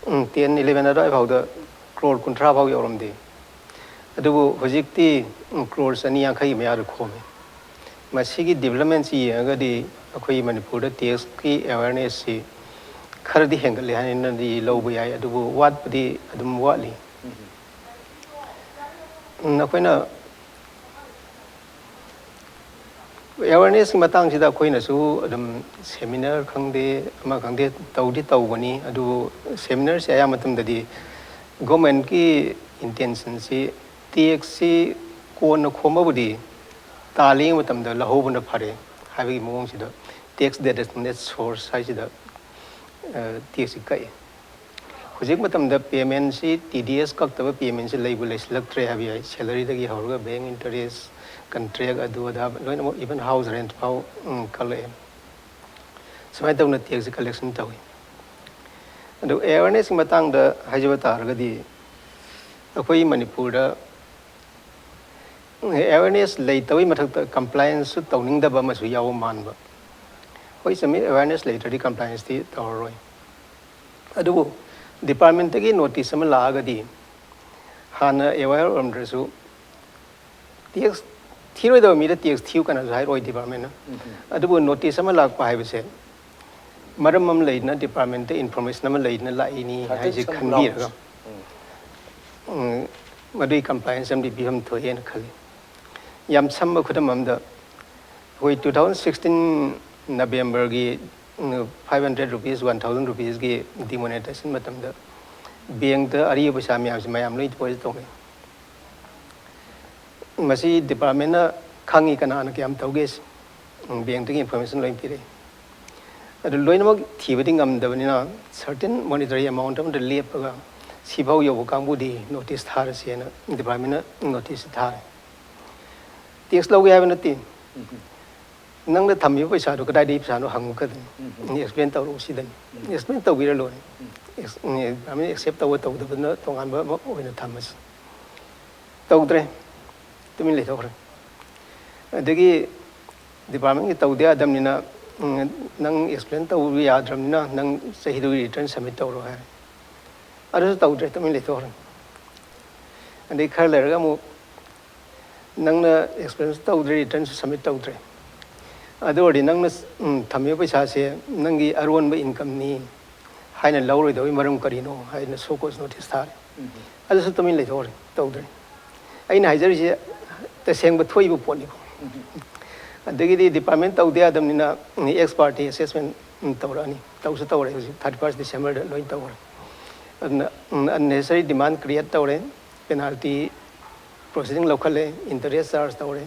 ꯎꯝ, ꯇꯦꯟ, ꯏꯂꯦꯚꯦꯟ ꯑꯗꯨꯋꯥꯏ ꯐꯥꯎꯗ ꯀ꯭ꯔꯣꯔ ꯀꯨꯟꯊ꯭ꯔꯥ ꯐꯥꯎ ꯌꯧꯔꯝꯗꯦ꯫ ꯑꯗꯨꯕꯨ ꯍꯧꯖꯤꯛꯇꯤ, ꯎꯝ, ꯀ꯭ꯔꯣꯔ ꯆꯅꯤ ꯌꯥꯡꯈꯩꯒꯤ ꯃꯌꯥꯗ ꯈꯣꯝꯃꯦ꯫ ꯃꯁꯤꯒꯤ ꯗꯤꯕ꯭ꯂꯞꯃꯦꯟꯁꯤ ꯌꯦꯡꯉꯒꯗꯤ ꯑꯩꯈꯣꯏ ꯃꯅꯤꯄꯨꯔꯗ ꯇꯦꯛꯁꯀꯤ ꯑꯦꯋꯦꯔꯅꯦꯁꯁꯤ ꯈꯔꯗꯤ ꯍꯦꯟꯒꯠꯂꯦ ꯍꯥꯏꯅꯗꯤ ꯂꯧꯕ ꯌꯥꯏ, ꯑꯗꯨꯕꯨ ꯋꯥꯠꯄꯗꯤ ꯑꯗꯨꯝ ꯋꯥꯠꯂꯤ꯫ ꯎꯝ, ꯑꯩꯈꯣꯏꯅ ꯑꯦꯋꯦꯔꯅꯦꯁꯀꯤ ꯃꯇꯥꯡꯁꯤꯗ ꯑꯩꯈꯣꯏꯅꯁꯨ ꯑꯗꯨꯝ ꯁꯦꯃꯤꯅꯥꯔ ꯈꯪꯗꯦ, ꯑꯃ ꯈꯪꯗꯦ, ꯇꯧꯗꯤ ꯇꯧꯕꯅꯤ꯫ ꯑꯗꯨꯕꯨ ꯁꯦꯃꯤꯅꯥꯔꯁꯦ ꯑꯌꯥꯝꯕ ꯃꯇꯝꯗꯗꯤ ꯒꯣꯔꯃꯦꯟꯠꯀꯤ ꯏꯟꯇꯦꯟꯁꯟꯁꯤ ꯇꯦꯛꯁꯁꯤ ꯀꯣꯟꯅ ꯈꯣꯝꯃꯕꯨꯗꯤ ꯇꯥꯜꯂꯤꯉꯩ ꯃꯇꯝꯗ ꯂꯧꯍꯧꯕꯅ ꯐꯔꯦ ꯍꯥꯏꯕꯒꯤ ꯃꯑꯣꯡꯁꯤꯗ ꯇꯦꯛꯁ ꯗꯦꯗꯛꯁꯟ ꯑꯦꯠ ꯁꯣꯔꯁ ꯍꯥꯏꯁꯤꯗ, ꯑ, ꯇꯦꯛꯁꯁꯤ ꯀꯛꯏ꯫ ꯍꯧꯖꯤꯛ ꯃꯇꯝꯗ ꯄꯦꯃꯦꯟꯁꯤ, ꯇꯤ ꯗꯤ ꯑꯦꯁ ꯀꯛꯇꯕ ꯄꯦꯃꯦꯟꯁꯤ ꯂꯩꯕꯨ ꯂꯩꯁꯤꯜꯂꯛꯇ꯭ꯔꯦ ꯍꯥꯏꯕ ꯌꯥꯏ꯫ ꯁꯦꯂꯔꯤꯗꯒꯤ ꯍꯧꯔꯒ ꯕꯦꯡ ꯏꯟꯇꯔꯦꯁ, ꯀꯟꯇ꯭ꯔꯦꯛ, ꯑꯗꯨ ꯑꯗꯥ ꯂꯣꯏꯅꯃꯛ, ꯏꯚꯟ ꯍꯥꯎꯁ ꯔꯦꯟꯠ ꯐꯥꯎ, ꯎꯝ, ꯀꯛꯂꯛꯑꯦ꯫ ꯁꯨꯃꯥꯏꯅ ꯇꯧꯅ ꯇꯦꯛꯁꯁꯦ ꯀꯂꯦꯛꯁꯟ ꯇꯧꯏ꯫ ꯑꯗꯨ ꯑꯦꯋꯦꯔꯅꯦꯁꯀꯤ ꯃꯇꯥꯡꯗ ꯍꯥꯏꯖꯕ ꯇꯥꯔꯒꯗꯤ, ꯑꯩꯈꯣꯏ ꯃꯅꯤꯄꯨꯔꯗ ꯑꯦꯋꯦꯔꯅꯦꯁ ꯂꯩꯇꯕꯩ ꯃꯊꯛꯇ ꯀꯝꯄ꯭ꯂꯥꯏꯟꯁꯁꯨ ꯇꯧꯅꯤꯡꯗꯕ ꯑꯃꯁꯨ ꯌꯥꯎꯕ ꯃꯥꯟꯕ꯫ ꯍꯣꯏ, ꯆꯨꯝꯃꯤ, ꯑꯦꯋꯦꯔꯅꯦꯁ ꯂꯩꯇ꯭ꯔꯗꯤ ꯀꯝꯄ꯭ꯂꯥꯏꯟꯁꯇꯤ ꯇꯧꯔꯔꯣꯏ꯫ ꯑꯗꯨꯕꯨ ꯗꯤꯄꯥꯔꯠꯃꯦꯟꯇꯒꯤ ꯅꯣꯇꯤꯁ ꯑꯃ ꯂꯥꯛꯑꯒꯗꯤ, ꯍꯥꯟꯅ ꯑꯦꯋꯦꯌꯔ ꯑꯣꯏꯔꯝꯗ꯭ꯔꯁꯨ, ꯇꯦꯛꯁ ꯊꯤꯔꯣꯏꯗꯕ ꯃꯤꯗ ꯇꯦꯛꯁ ꯊꯤꯌꯨ ꯀꯅꯥꯁꯨ ꯍꯥꯏꯔꯛꯑꯣꯏ ꯗꯤꯄꯥꯔꯠꯃꯦꯟꯅ꯫ ꯑꯗꯨꯕꯨ ꯅꯣꯇꯤꯁ ꯑꯃ ꯂꯥꯛꯄ ꯍꯥꯏꯕꯁꯦ ꯃꯔꯝ ꯑꯃ ꯂꯩꯗꯅ, ꯗꯤꯄꯥꯔꯠꯃꯦꯟꯇ ꯏꯟꯐꯣꯔꯃꯦꯁꯟ ꯑꯃ ꯂꯩꯗꯅ ꯂꯥꯛꯏꯅꯤ ꯍꯥꯏꯁꯦ ꯈꯟꯕꯤꯔꯒ, ꯎꯝ, ꯃꯗꯨꯒꯤ ꯀꯝꯄ꯭ꯂꯥꯏꯟꯁ ꯑꯃꯗꯤ ꯄꯤꯐꯝ ꯊꯣꯛꯑꯦꯅ ꯈꯜꯂꯤ꯫ ꯌꯥꯝ ꯁꯝꯕ ꯈꯨꯗꯝ ꯑꯃꯗ, ꯑꯩꯈꯣꯏ two thousand sixteen ꯅꯕꯦꯝꯕꯔꯒꯤ five hundred rupees, one thousand rupeesꯀꯤ demonetization ꯃꯇꯝꯗ ꯕꯦꯡꯇ ꯑꯔꯤꯕ ꯄꯩꯁꯥ ꯃꯌꯥꯝꯁꯦ ꯃꯌꯥꯝ ꯂꯣꯏ deposit ꯇꯧꯅꯩ꯫ ꯃꯁꯤ ꯗꯤꯄꯥꯔꯠꯃꯦꯟꯅ ꯈꯪꯉꯤ, ꯀꯅꯥꯅ ꯀꯌꯥꯝ ꯇꯧꯒꯦ, ꯕꯦꯡꯇꯒꯤ ꯏꯟꯐꯣꯔꯃꯦꯁꯟ ꯂꯣꯏ ꯄꯤꯔꯛꯏ꯫ ꯑꯗꯨ ꯂꯣꯏꯅꯃꯛ ꯊꯤꯕꯗꯤ ꯉꯝꯗꯕꯅꯤꯅ, certain monetary amount ꯑꯃꯗ ꯂꯦꯞꯄꯒ ꯁꯤꯐꯥꯎ ꯌꯧꯕ ꯀꯥꯡꯕꯨꯗꯤ ꯅꯣꯇꯤꯁ ꯊꯥꯔꯁꯦꯅ ꯗꯤꯄꯥꯔꯠꯃꯦꯟꯅ ꯅꯣꯇꯤꯁ ꯊꯥꯔꯦ꯫ ꯇꯦꯛꯁ ꯂꯧꯒꯦ ꯍꯥꯏꯕ ꯅꯠꯇꯦ, ꯅꯪꯅ ꯊꯝꯃꯤꯕ ꯄꯩꯁꯥꯗꯣ ꯀꯗꯥꯏꯗꯒꯤ ꯄꯩꯁꯥꯅꯣ ꯍꯪꯉꯛꯀꯗꯣꯏꯅꯤ꯫ ꯑꯦꯛꯁꯄ꯭ꯂꯦꯟ ꯇꯧꯔꯛꯎ ꯁꯤꯗꯅꯤ꯫ ꯑꯦꯛꯁꯄ꯭ꯂꯦꯟ ꯇꯧꯕꯤꯔ ꯂꯣꯏꯔꯦ꯫ ꯗꯤꯄꯥꯔꯠꯃꯦꯟ ꯑꯦꯛꯁꯦꯞ ꯇꯧꯕ ꯇꯧꯗꯕꯗꯨꯅ ꯇꯣꯉꯥꯟꯕ ꯑꯃ ꯑꯣꯏꯅ ꯊꯝꯃꯁꯤ꯫ ꯇꯧꯗ꯭ꯔꯦ, ꯇꯨꯃꯤꯟ ꯂꯩꯊꯣꯛꯈ꯭ꯔꯦ꯫ ꯑꯗꯒꯤ ꯗꯤꯄꯥꯔꯠꯃꯦꯟꯒꯤ ꯇꯧꯗ ꯌꯥꯗꯕꯅꯤꯅ, ꯎꯝ, ꯅꯪ ꯑꯦꯛꯁꯄ꯭ꯂꯦꯟ ꯇꯧꯕ ꯌꯥꯗ꯭ꯔꯕꯅꯤꯅ ꯅꯪ ꯆꯍꯤꯗꯨꯒꯤ ꯔꯤꯇꯔꯟ ꯁꯕꯃꯤꯠ ꯇꯧꯔꯣ ꯍꯥꯏꯔꯦ꯫ ꯑꯗꯨꯁꯨ ꯇꯧꯗ꯭ꯔꯦ, ꯇꯨꯃꯤꯟ ꯂꯩꯊꯣꯛꯈ꯭ꯔꯦ꯫ ꯑꯗꯩ ꯈꯔ ꯂꯩꯔꯒ ꯑꯃꯨꯛ, "ꯅꯪꯅ ꯑꯦꯛꯁꯄ꯭ꯂꯦꯟꯁꯨ ꯇꯧꯗ꯭ꯔꯦ, ꯔꯤꯇꯔꯟꯁꯨ ꯁꯕꯃꯤꯠ ꯇꯧꯗ꯭ꯔꯦ, ꯑꯗꯨ ꯑꯣꯏꯔꯗꯤ ꯅꯪꯅ, ꯎꯝ, ꯊꯝꯃꯤꯕ ꯄꯩꯁꯥꯁꯦ ꯅꯪꯒꯤ ꯑꯔꯣꯟꯕ ꯏꯟꯀꯝꯅꯤ" ꯍꯥꯏꯅ ꯂꯧꯔꯣꯏꯗꯕꯒꯤ ꯃꯔꯝ ꯀꯔꯤꯅꯣ ꯍꯥꯏꯅ ꯁꯣ ꯀꯣꯁ ꯅꯣꯇꯤꯁ ꯊꯥꯔꯦ꯫ ꯑꯗꯨꯁꯨ ꯇꯨꯃꯤꯟ ꯂꯩꯊꯣꯛꯈ꯭ꯔꯦ, ꯇꯧꯗ꯭ꯔꯦ꯫ ꯑꯩꯅ ꯍꯥꯏꯖꯔꯤꯁꯦ ꯇꯁꯦꯡꯕ ꯊꯣꯛꯏꯕ ꯄꯣꯠꯅꯤꯀꯣ꯫ ꯑꯗꯒꯤꯗꯤ ꯗꯤꯄꯥꯔꯠꯃꯦꯟ ꯇꯧꯗ ꯌꯥꯗꯕꯅꯤꯅ, ꯎꯝ, ex parte assessment, ꯎꯝ, ꯇꯧꯔꯛꯑꯅꯤ꯫ ꯇꯧꯁꯨ ꯇꯧꯔꯦ, ꯍꯧꯖꯤꯛ thirty first Decemberꯗ ꯂꯣꯏ ꯇꯧꯔꯦ꯫ ꯑꯗꯨꯅ, ꯎꯝ, unnecessary demand create ꯇꯧꯔꯦ, penalty proceeding ꯂꯧꯈꯠꯂꯦ, interest charge ꯇꯧꯔꯦ꯫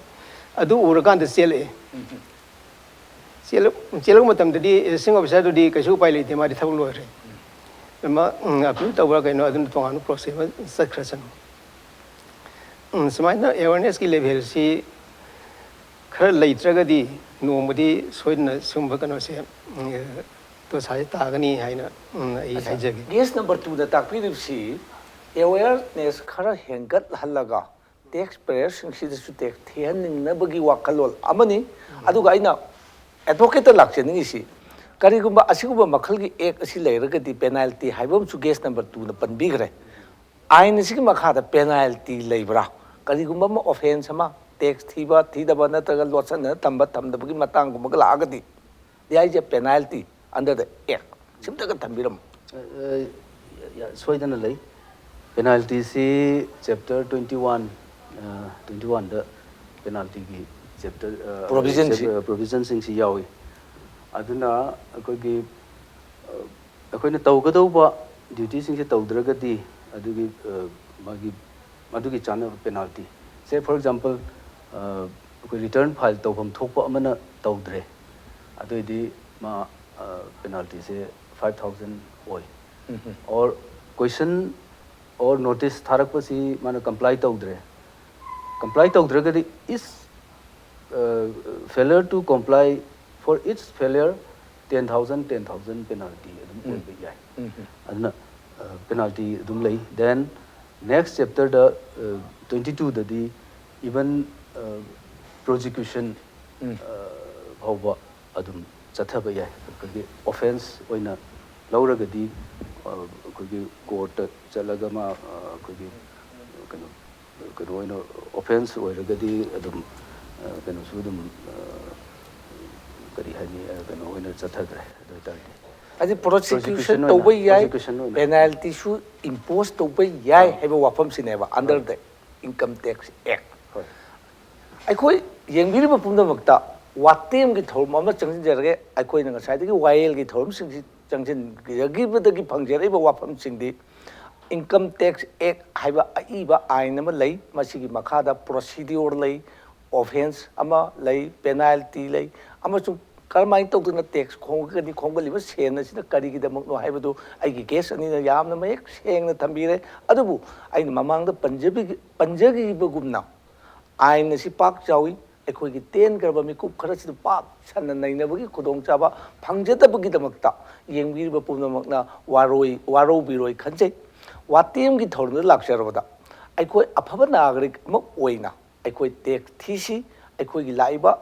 ꯑꯗꯨ ꯎꯔꯀꯥꯟꯗ ꯆꯦꯜꯂꯛꯑꯦ꯫ ꯆꯦꯜꯂꯛ-, ꯆꯦꯜꯂꯛꯄ ꯃꯇꯝꯗꯗꯤ assessing officerꯗꯨꯗꯤ ꯀꯩꯁꯨ ꯎꯄꯥꯏ ꯂꯩꯇꯦ, ꯃꯥꯗꯤ ꯊꯕꯛ ꯂꯣꯏꯈ꯭ꯔꯦ꯫ ꯑꯃ, ꯎꯝ, appeal ꯇꯧꯕ꯭ꯔꯥ ꯀꯩꯅꯣ, ꯑꯗꯨꯅ ꯇꯣꯉꯥꯟꯕ process ꯑꯃ ꯆꯠꯈ꯭ꯔꯁꯅꯨ꯫ ꯎꯝ, ꯁꯨꯃꯥꯏꯅ awarenessꯀꯤ levelꯁꯤ ꯈꯔ ꯂꯩꯇ꯭ꯔꯒꯗꯤ ꯅꯣꯡꯃꯗꯤ ꯁꯣꯏꯗꯅ ꯁꯨꯝꯕ ꯀꯩꯅꯣꯁꯦ, ꯎꯝ, ꯗꯣꯁꯥꯁꯦ ꯇꯥꯒꯅꯤ ꯍꯥꯏꯅ, ꯎꯝ, ꯑꯩ ꯍꯥꯏꯖꯒꯦ꯫ Guest number two ꯗ ꯇꯥꯛꯄꯤꯔꯤꯕꯁꯤ awareness ꯈꯔ ꯍꯦꯟꯒꯠꯍꯜꯂꯒ tax payerꯁꯤꯡꯁꯤꯗꯁꯨ tax ꯊꯤꯍꯟꯅꯤꯡꯅꯕꯒꯤ ꯋꯥꯈꯜꯂꯣꯟ ꯑꯃꯅꯤ꯫ ꯑꯗꯨꯒ ꯑꯩꯅ advocateꯇ ꯂꯥꯛꯆꯅꯤꯡꯉꯤꯁꯤ, ꯀꯔꯤꯒꯨꯝꯕ ꯑꯁꯤꯒꯨꯝꯕ ꯃꯈꯜꯒꯤ act ꯑꯁꯤ ꯂꯩꯔꯒꯗꯤ penalty ꯍꯥꯏꯕ ꯑꯃꯁꯨ guest number twoꯅ ꯄꯟꯕꯤꯈ꯭ꯔꯦ꯫ ꯑꯥꯏꯟ ꯑꯁꯤꯒꯤ ꯃꯈꯥꯗ penalty ꯂꯩꯕ꯭ꯔꯥ? ꯀꯔꯤꯒꯨꯝꯕ ꯑꯃ offence ꯑꯃ, tax ꯊꯤꯕ ꯊꯤꯗꯕ ꯅꯠꯇ꯭ꯔꯒ ꯂꯣꯠꯁꯤꯟꯅ ꯊꯝꯕ ꯊꯝꯗꯕꯒꯤ ꯃꯇꯥꯡꯒꯨꯝꯕꯒ ꯂꯥꯛꯑꯒꯗꯤ, there is a penalty under the act꯫ ꯁꯤꯝꯇꯒ ꯊꯝꯕꯤꯔꯝꯃꯨ꯫ ꯑ, ꯑ, ꯌꯥ-, ꯁꯣꯏꯗꯅ ꯂꯩ꯫ Penaltyꯁꯤ chapter twenty one, twenty oneꯗ penaltyꯒꯤ chapter, ꯑ, Provisionꯁꯤ꯫ chap-, ꯑ, provisionꯁꯤꯡꯁꯤ ꯌꯥꯎꯏ꯫ ꯑꯗꯨꯅ ꯑꯩꯈꯣꯏꯒꯤ, ꯑ, ꯑꯩꯈꯣꯏꯅ ꯇꯧꯒꯗꯧꯕ dutyꯁꯤꯡꯁꯦ ꯇꯧꯗ꯭ꯔꯒꯗꯤ ꯑꯗꯨꯒꯤ, ꯑ, ꯃꯥꯒꯤ, ꯃꯗꯨꯒꯤ ꯆꯥꯅꯕ penalty, say for example, ꯑ, ꯑꯩꯈꯣꯏ return file ꯇꯧꯐꯝ ꯊꯣꯛꯄ ꯑꯃꯅ ꯇꯧꯗ꯭ꯔꯦ, ꯑꯗꯨꯑꯣꯏꯗꯤ ꯃꯥ, ꯑ, penaltyꯁꯦ five thousand ꯑꯣꯏ꯫ Or question or notice ꯊꯥꯔꯛꯄꯁꯤ ꯃꯥꯅ comply ꯇꯧꯗ꯭ꯔꯦ, comply ꯇꯧꯗ꯭ꯔꯒꯗꯤ each, uh, failure to comply, for each failure ten thousand, ten thousand penalty ꯑꯗꯨꯝ ꯑꯣꯏꯕ ꯌꯥꯏ꯫ ꯑꯗꯨꯅ, uh, penalty ꯑꯗꯨꯝ ꯂꯩ꯫ Then next chapterꯗ, uh, twenty twoꯗꯗꯤ even, uh, prosecution, uh, ꯐꯥꯎꯕ ꯑꯗꯨꯝ ꯆꯠꯊꯕ ꯌꯥꯏ꯫ ꯑꯩꯈꯣꯏꯒꯤ offence ꯑꯣꯏꯅ ꯂꯧꯔꯒꯗꯤ, ꯑ, ꯑꯩꯈꯣꯏꯒꯤ courtꯇ ꯆꯠꯂꯒ ꯃꯥ, ꯑ, ꯑꯩꯈꯣꯏꯒꯤ ꯀꯩꯅꯣ, ꯀꯩꯅꯣ ꯑꯣꯏꯅ offence ꯑꯣꯏꯔꯒꯗꯤ ꯑꯗꯨꯝ, ꯑ, ꯀꯩꯅꯣꯁꯨ ꯑꯗꯨꯝ, ꯑ, ꯀꯔꯤ ꯍꯥꯏꯅꯤ, ꯑ, ꯀꯩꯅꯣ ꯑꯣꯏꯅ ꯆꯠꯊꯈ꯭ꯔꯦ꯫ ꯑꯗꯨ ꯑꯣꯏꯇꯥꯔꯗꯤ ꯍꯥꯏꯗꯤ prosecution prosecution ꯑꯣꯏꯅ, ꯇꯧꯕ ꯌꯥꯏ, prosecution ꯑꯣꯏꯅ꯫ Penaltyꯁꯨ impose ꯇꯧꯕ ꯌꯥꯏ ꯍꯥꯏꯕ ꯋꯥꯐꯝꯁꯤꯅꯦꯕ under the Income Tax Act꯫ ꯍꯣꯏ꯫ ꯑꯩꯈꯣꯏ ꯌꯦꯡꯕꯤꯔꯤꯕ ꯄꯨꯝꯅꯃꯛꯇ ꯋꯥꯇꯦꯝꯒꯤ ꯊꯧꯔꯝ ꯑꯃ ꯆꯪꯁꯤꯟꯖꯔꯒꯦ꯫ ꯑꯩꯈꯣꯏꯅ ꯉꯁꯥꯏꯗꯒꯤ ꯋꯥꯌꯦꯜꯒꯤ ꯊꯧꯔꯝꯁꯤꯡꯁꯤ ꯆꯪꯁꯤꯟꯖꯈꯤꯕꯗꯒꯤ ꯐꯪꯖꯔꯛꯏꯕ ꯋꯥꯐꯝꯁꯤꯡꯗꯤ, Income Tax Act ꯍꯥꯏꯕ ꯑꯏꯕ ꯑꯥꯏꯟ ꯑꯃ ꯂꯩ, ꯃꯁꯤꯒꯤ ꯃꯈꯥꯗ procedure ꯂꯩ, offence ꯑꯃ ꯂꯩ, penalty ꯂꯩ, ꯑꯃꯁꯨꯡ ꯀꯔꯝꯍꯥꯏꯅ ꯇꯧꯗꯅ tax ꯈꯣꯝꯒꯅꯤ, ꯈꯣꯝꯒꯠꯂꯤꯕ ꯁꯦꯟ ꯑꯁꯤꯅ ꯀꯔꯤꯒꯤꯗꯃꯛꯅꯣ ꯍꯥꯏꯕꯗꯨ ꯑꯩꯒꯤ guest ꯑꯅꯤꯅ ꯌꯥꯝꯅ ꯃꯌꯦꯛ ꯁꯦꯡꯅ ꯊꯝꯕꯤꯔꯦ꯫ ꯑꯗꯨꯕꯨ ꯑꯩꯅ ꯃꯃꯥꯡꯗ ꯄꯟꯖꯕꯤ-, ꯄꯟꯖꯈꯤꯕꯒꯨꯝꯅ ꯑꯥꯏꯟ ꯑꯁꯤ ꯄꯥꯛ ꯆꯥꯎꯏ, ꯑꯩꯈꯣꯏꯒꯤ ꯇꯦꯟꯈ꯭ꯔꯕ ꯃꯤꯀꯨꯞ ꯈꯔꯁꯤꯗ ꯄꯥꯛ ꯁꯟꯅ ꯅꯩꯅꯕꯒꯤ ꯈꯨꯗꯣꯡꯆꯥꯕ ꯐꯪꯖꯗꯕꯒꯤꯗꯃꯛꯇ ꯌꯦꯡꯕꯤꯔꯤꯕ ꯄꯨꯝꯅꯃꯛꯅ ꯋꯥꯔꯣꯏ ꯋꯥꯔꯧꯕꯤꯔꯣꯏ ꯈꯟꯖꯩ꯫ ꯋꯥꯇꯦꯝꯒꯤ ꯊꯧꯔꯝꯗ ꯂꯥꯛꯆꯔꯕꯗ ꯑꯩꯈꯣꯏ ꯑꯐꯕ ꯅꯥꯒꯔꯤꯛ ꯑꯃ ꯑꯣꯏꯅ ꯑꯩꯈꯣꯏ ꯇꯦꯛꯁ ꯊꯤꯁꯤ꯫ ꯑꯩꯈꯣꯏꯒꯤ ꯂꯥꯛꯏꯕ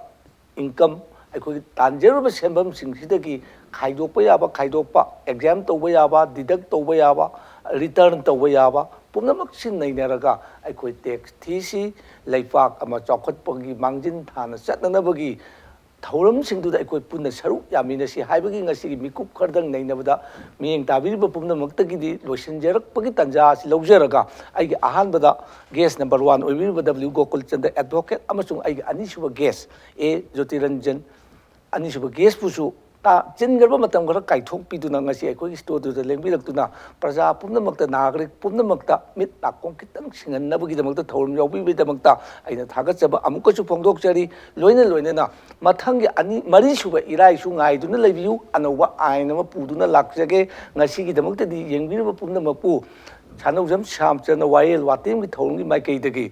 ꯏꯟꯀꯝ, ꯑꯩꯈꯣꯏꯒꯤ ꯇꯥꯟꯖꯔꯨꯕ ꯁꯦꯟꯐꯝꯁꯤꯡꯁꯤꯗꯒꯤ ꯈꯥꯏꯗꯣꯛꯄ ꯌꯥꯕ ꯈꯥꯏꯗꯣꯛꯄ, ꯑꯦꯛꯖꯥꯝ ꯇꯧꯕ ꯌꯥꯕ ꯗꯤꯗꯛ ꯇꯧꯕ ꯌꯥꯕ, ꯔꯤꯇꯔꯟ ꯇꯧꯕ ꯌꯥꯕ ꯄꯨꯝꯅꯃꯛꯁꯤ ꯅꯩꯅꯔꯒ ꯑꯩꯈꯣꯏ ꯇꯦꯛꯁ ꯊꯤꯁꯤ꯫ ꯂꯩꯄꯥꯛ ꯑꯃ ꯆꯥꯎꯈꯠꯄꯒꯤ ꯃꯥꯡꯖꯤꯟ ꯊꯥꯅ ꯆꯠꯅꯅꯕꯒꯤ ꯊꯧꯔꯝꯁꯤꯡꯗꯨꯗ ꯑꯩꯈꯣꯏ ꯄꯨꯟꯅ ꯁꯔꯨꯛ ꯌꯥꯃꯤꯟꯅꯁꯤ ꯍꯥꯏꯕꯒꯤ ꯉꯁꯤꯒꯤ ꯃꯤꯀꯨꯞ ꯈꯔꯗꯪ ꯅꯩꯅꯕꯗ ꯃꯤꯠꯌꯦꯡ ꯇꯥꯕꯤꯔꯤꯕ ꯄꯨꯝꯅꯃꯛꯇꯒꯤꯗꯤ ꯂꯣꯏꯁꯤꯟꯖꯔꯛꯄꯒꯤ ꯇꯥꯟꯖꯥ ꯑꯁꯤ ꯂꯧꯖꯔꯒ ꯑꯩꯒꯤ ꯑꯍꯥꯟꯕꯗ ꯒꯦꯁ ꯅꯝꯕꯔ ꯋꯥꯟ ꯑꯣꯏꯕꯤꯔꯤꯕ ꯗꯕ꯭ꯂꯤꯎ ꯒꯣꯀꯨꯜꯆꯟꯗ꯭ꯔ ꯑꯦꯗꯚꯣꯀꯦꯠ ꯑꯃꯁꯨꯡ ꯑꯩꯒꯤ ꯑꯅꯤꯁꯨꯕ ꯒꯦꯁ ꯑꯦ ꯖꯣꯇꯤꯔꯟꯖꯟ, ꯑꯅꯤꯁꯨꯕ ꯒꯦꯁꯄꯨꯁꯨ ꯇ-, ꯆꯤꯟꯈ꯭ꯔꯕ ꯃꯇꯝ ꯈꯔ ꯀꯥꯏꯊꯣꯛꯄꯤꯗꯨꯅ ꯉꯁꯤ ꯑꯩꯈꯣꯏꯒꯤ ꯁ꯭ꯇꯨꯗꯤꯑꯣꯗ ꯂꯦꯡꯕꯤꯔꯛꯇꯨꯅ ꯄ꯭ꯔꯖꯥ ꯄꯨꯝꯅꯃꯛꯇ, ꯅꯥꯒꯔꯤꯛ ꯄꯨꯝꯅꯃꯛꯇ ꯃꯤꯠ ꯅꯥꯀꯣꯡ ꯈꯤꯇꯪ ꯁꯤꯡꯍꯟꯅꯕꯒꯤꯗꯃꯛꯇ ꯊꯧꯔꯝ ꯌꯥꯎꯕꯤꯕꯒꯤꯗꯃꯛꯇ ꯑꯩꯅ ꯊꯥꯒꯠꯆꯕ ꯑꯃꯨꯛꯀꯁꯨ ꯐꯣꯡꯗꯣꯛꯆꯔꯤ꯫ ꯂꯣꯏꯅ ꯂꯣꯏꯅꯅ ꯃꯊꯪꯒꯤ ꯑꯅꯤ, ꯃꯔꯤꯁꯨꯕ ꯏꯔꯥꯏꯁꯨ ꯉꯥꯏꯗꯨꯅ ꯂꯩꯕꯤꯌꯨ꯫ ꯑꯅꯧꯕ ꯑꯥꯏꯟ ꯑꯃ ꯄꯨꯗꯨꯅ ꯂꯥꯛꯆꯒꯦ꯫ ꯉꯁꯤꯒꯤꯗꯃꯛꯇꯗꯤ ꯌꯦꯡꯕꯤꯔꯤꯕ ꯄꯨꯝꯅꯃꯛꯄꯨ ꯁꯥꯟꯅꯧꯖꯝ ꯁ꯭ꯌꯥꯝꯆꯟꯗ꯭ꯔ ꯋꯥꯌꯦꯜ ꯋꯥꯇꯦꯝꯒꯤ ꯊꯧꯔꯝꯒꯤ ꯃꯥꯏꯀꯩꯗꯒꯤ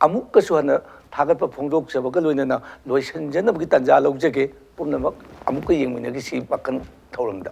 ꯑꯃꯨꯛꯀꯁꯨ ꯍꯟꯅ ꯊꯥꯒꯠꯄ ꯐꯣꯡꯗꯣꯛꯆꯕꯒ ꯂꯣꯏꯅꯅ ꯂꯣꯏꯁꯤꯟꯖꯅꯕꯒꯤ ꯇꯥꯟꯖꯥ ꯂꯧꯖꯒꯦ꯫ ꯄꯨꯝꯅꯃꯛ ꯑꯃꯨꯛꯀ ꯌꯦꯡꯃꯤꯟꯅꯈꯤꯁꯤ ꯃꯈꯟ ꯊꯧꯔꯝꯗ꯫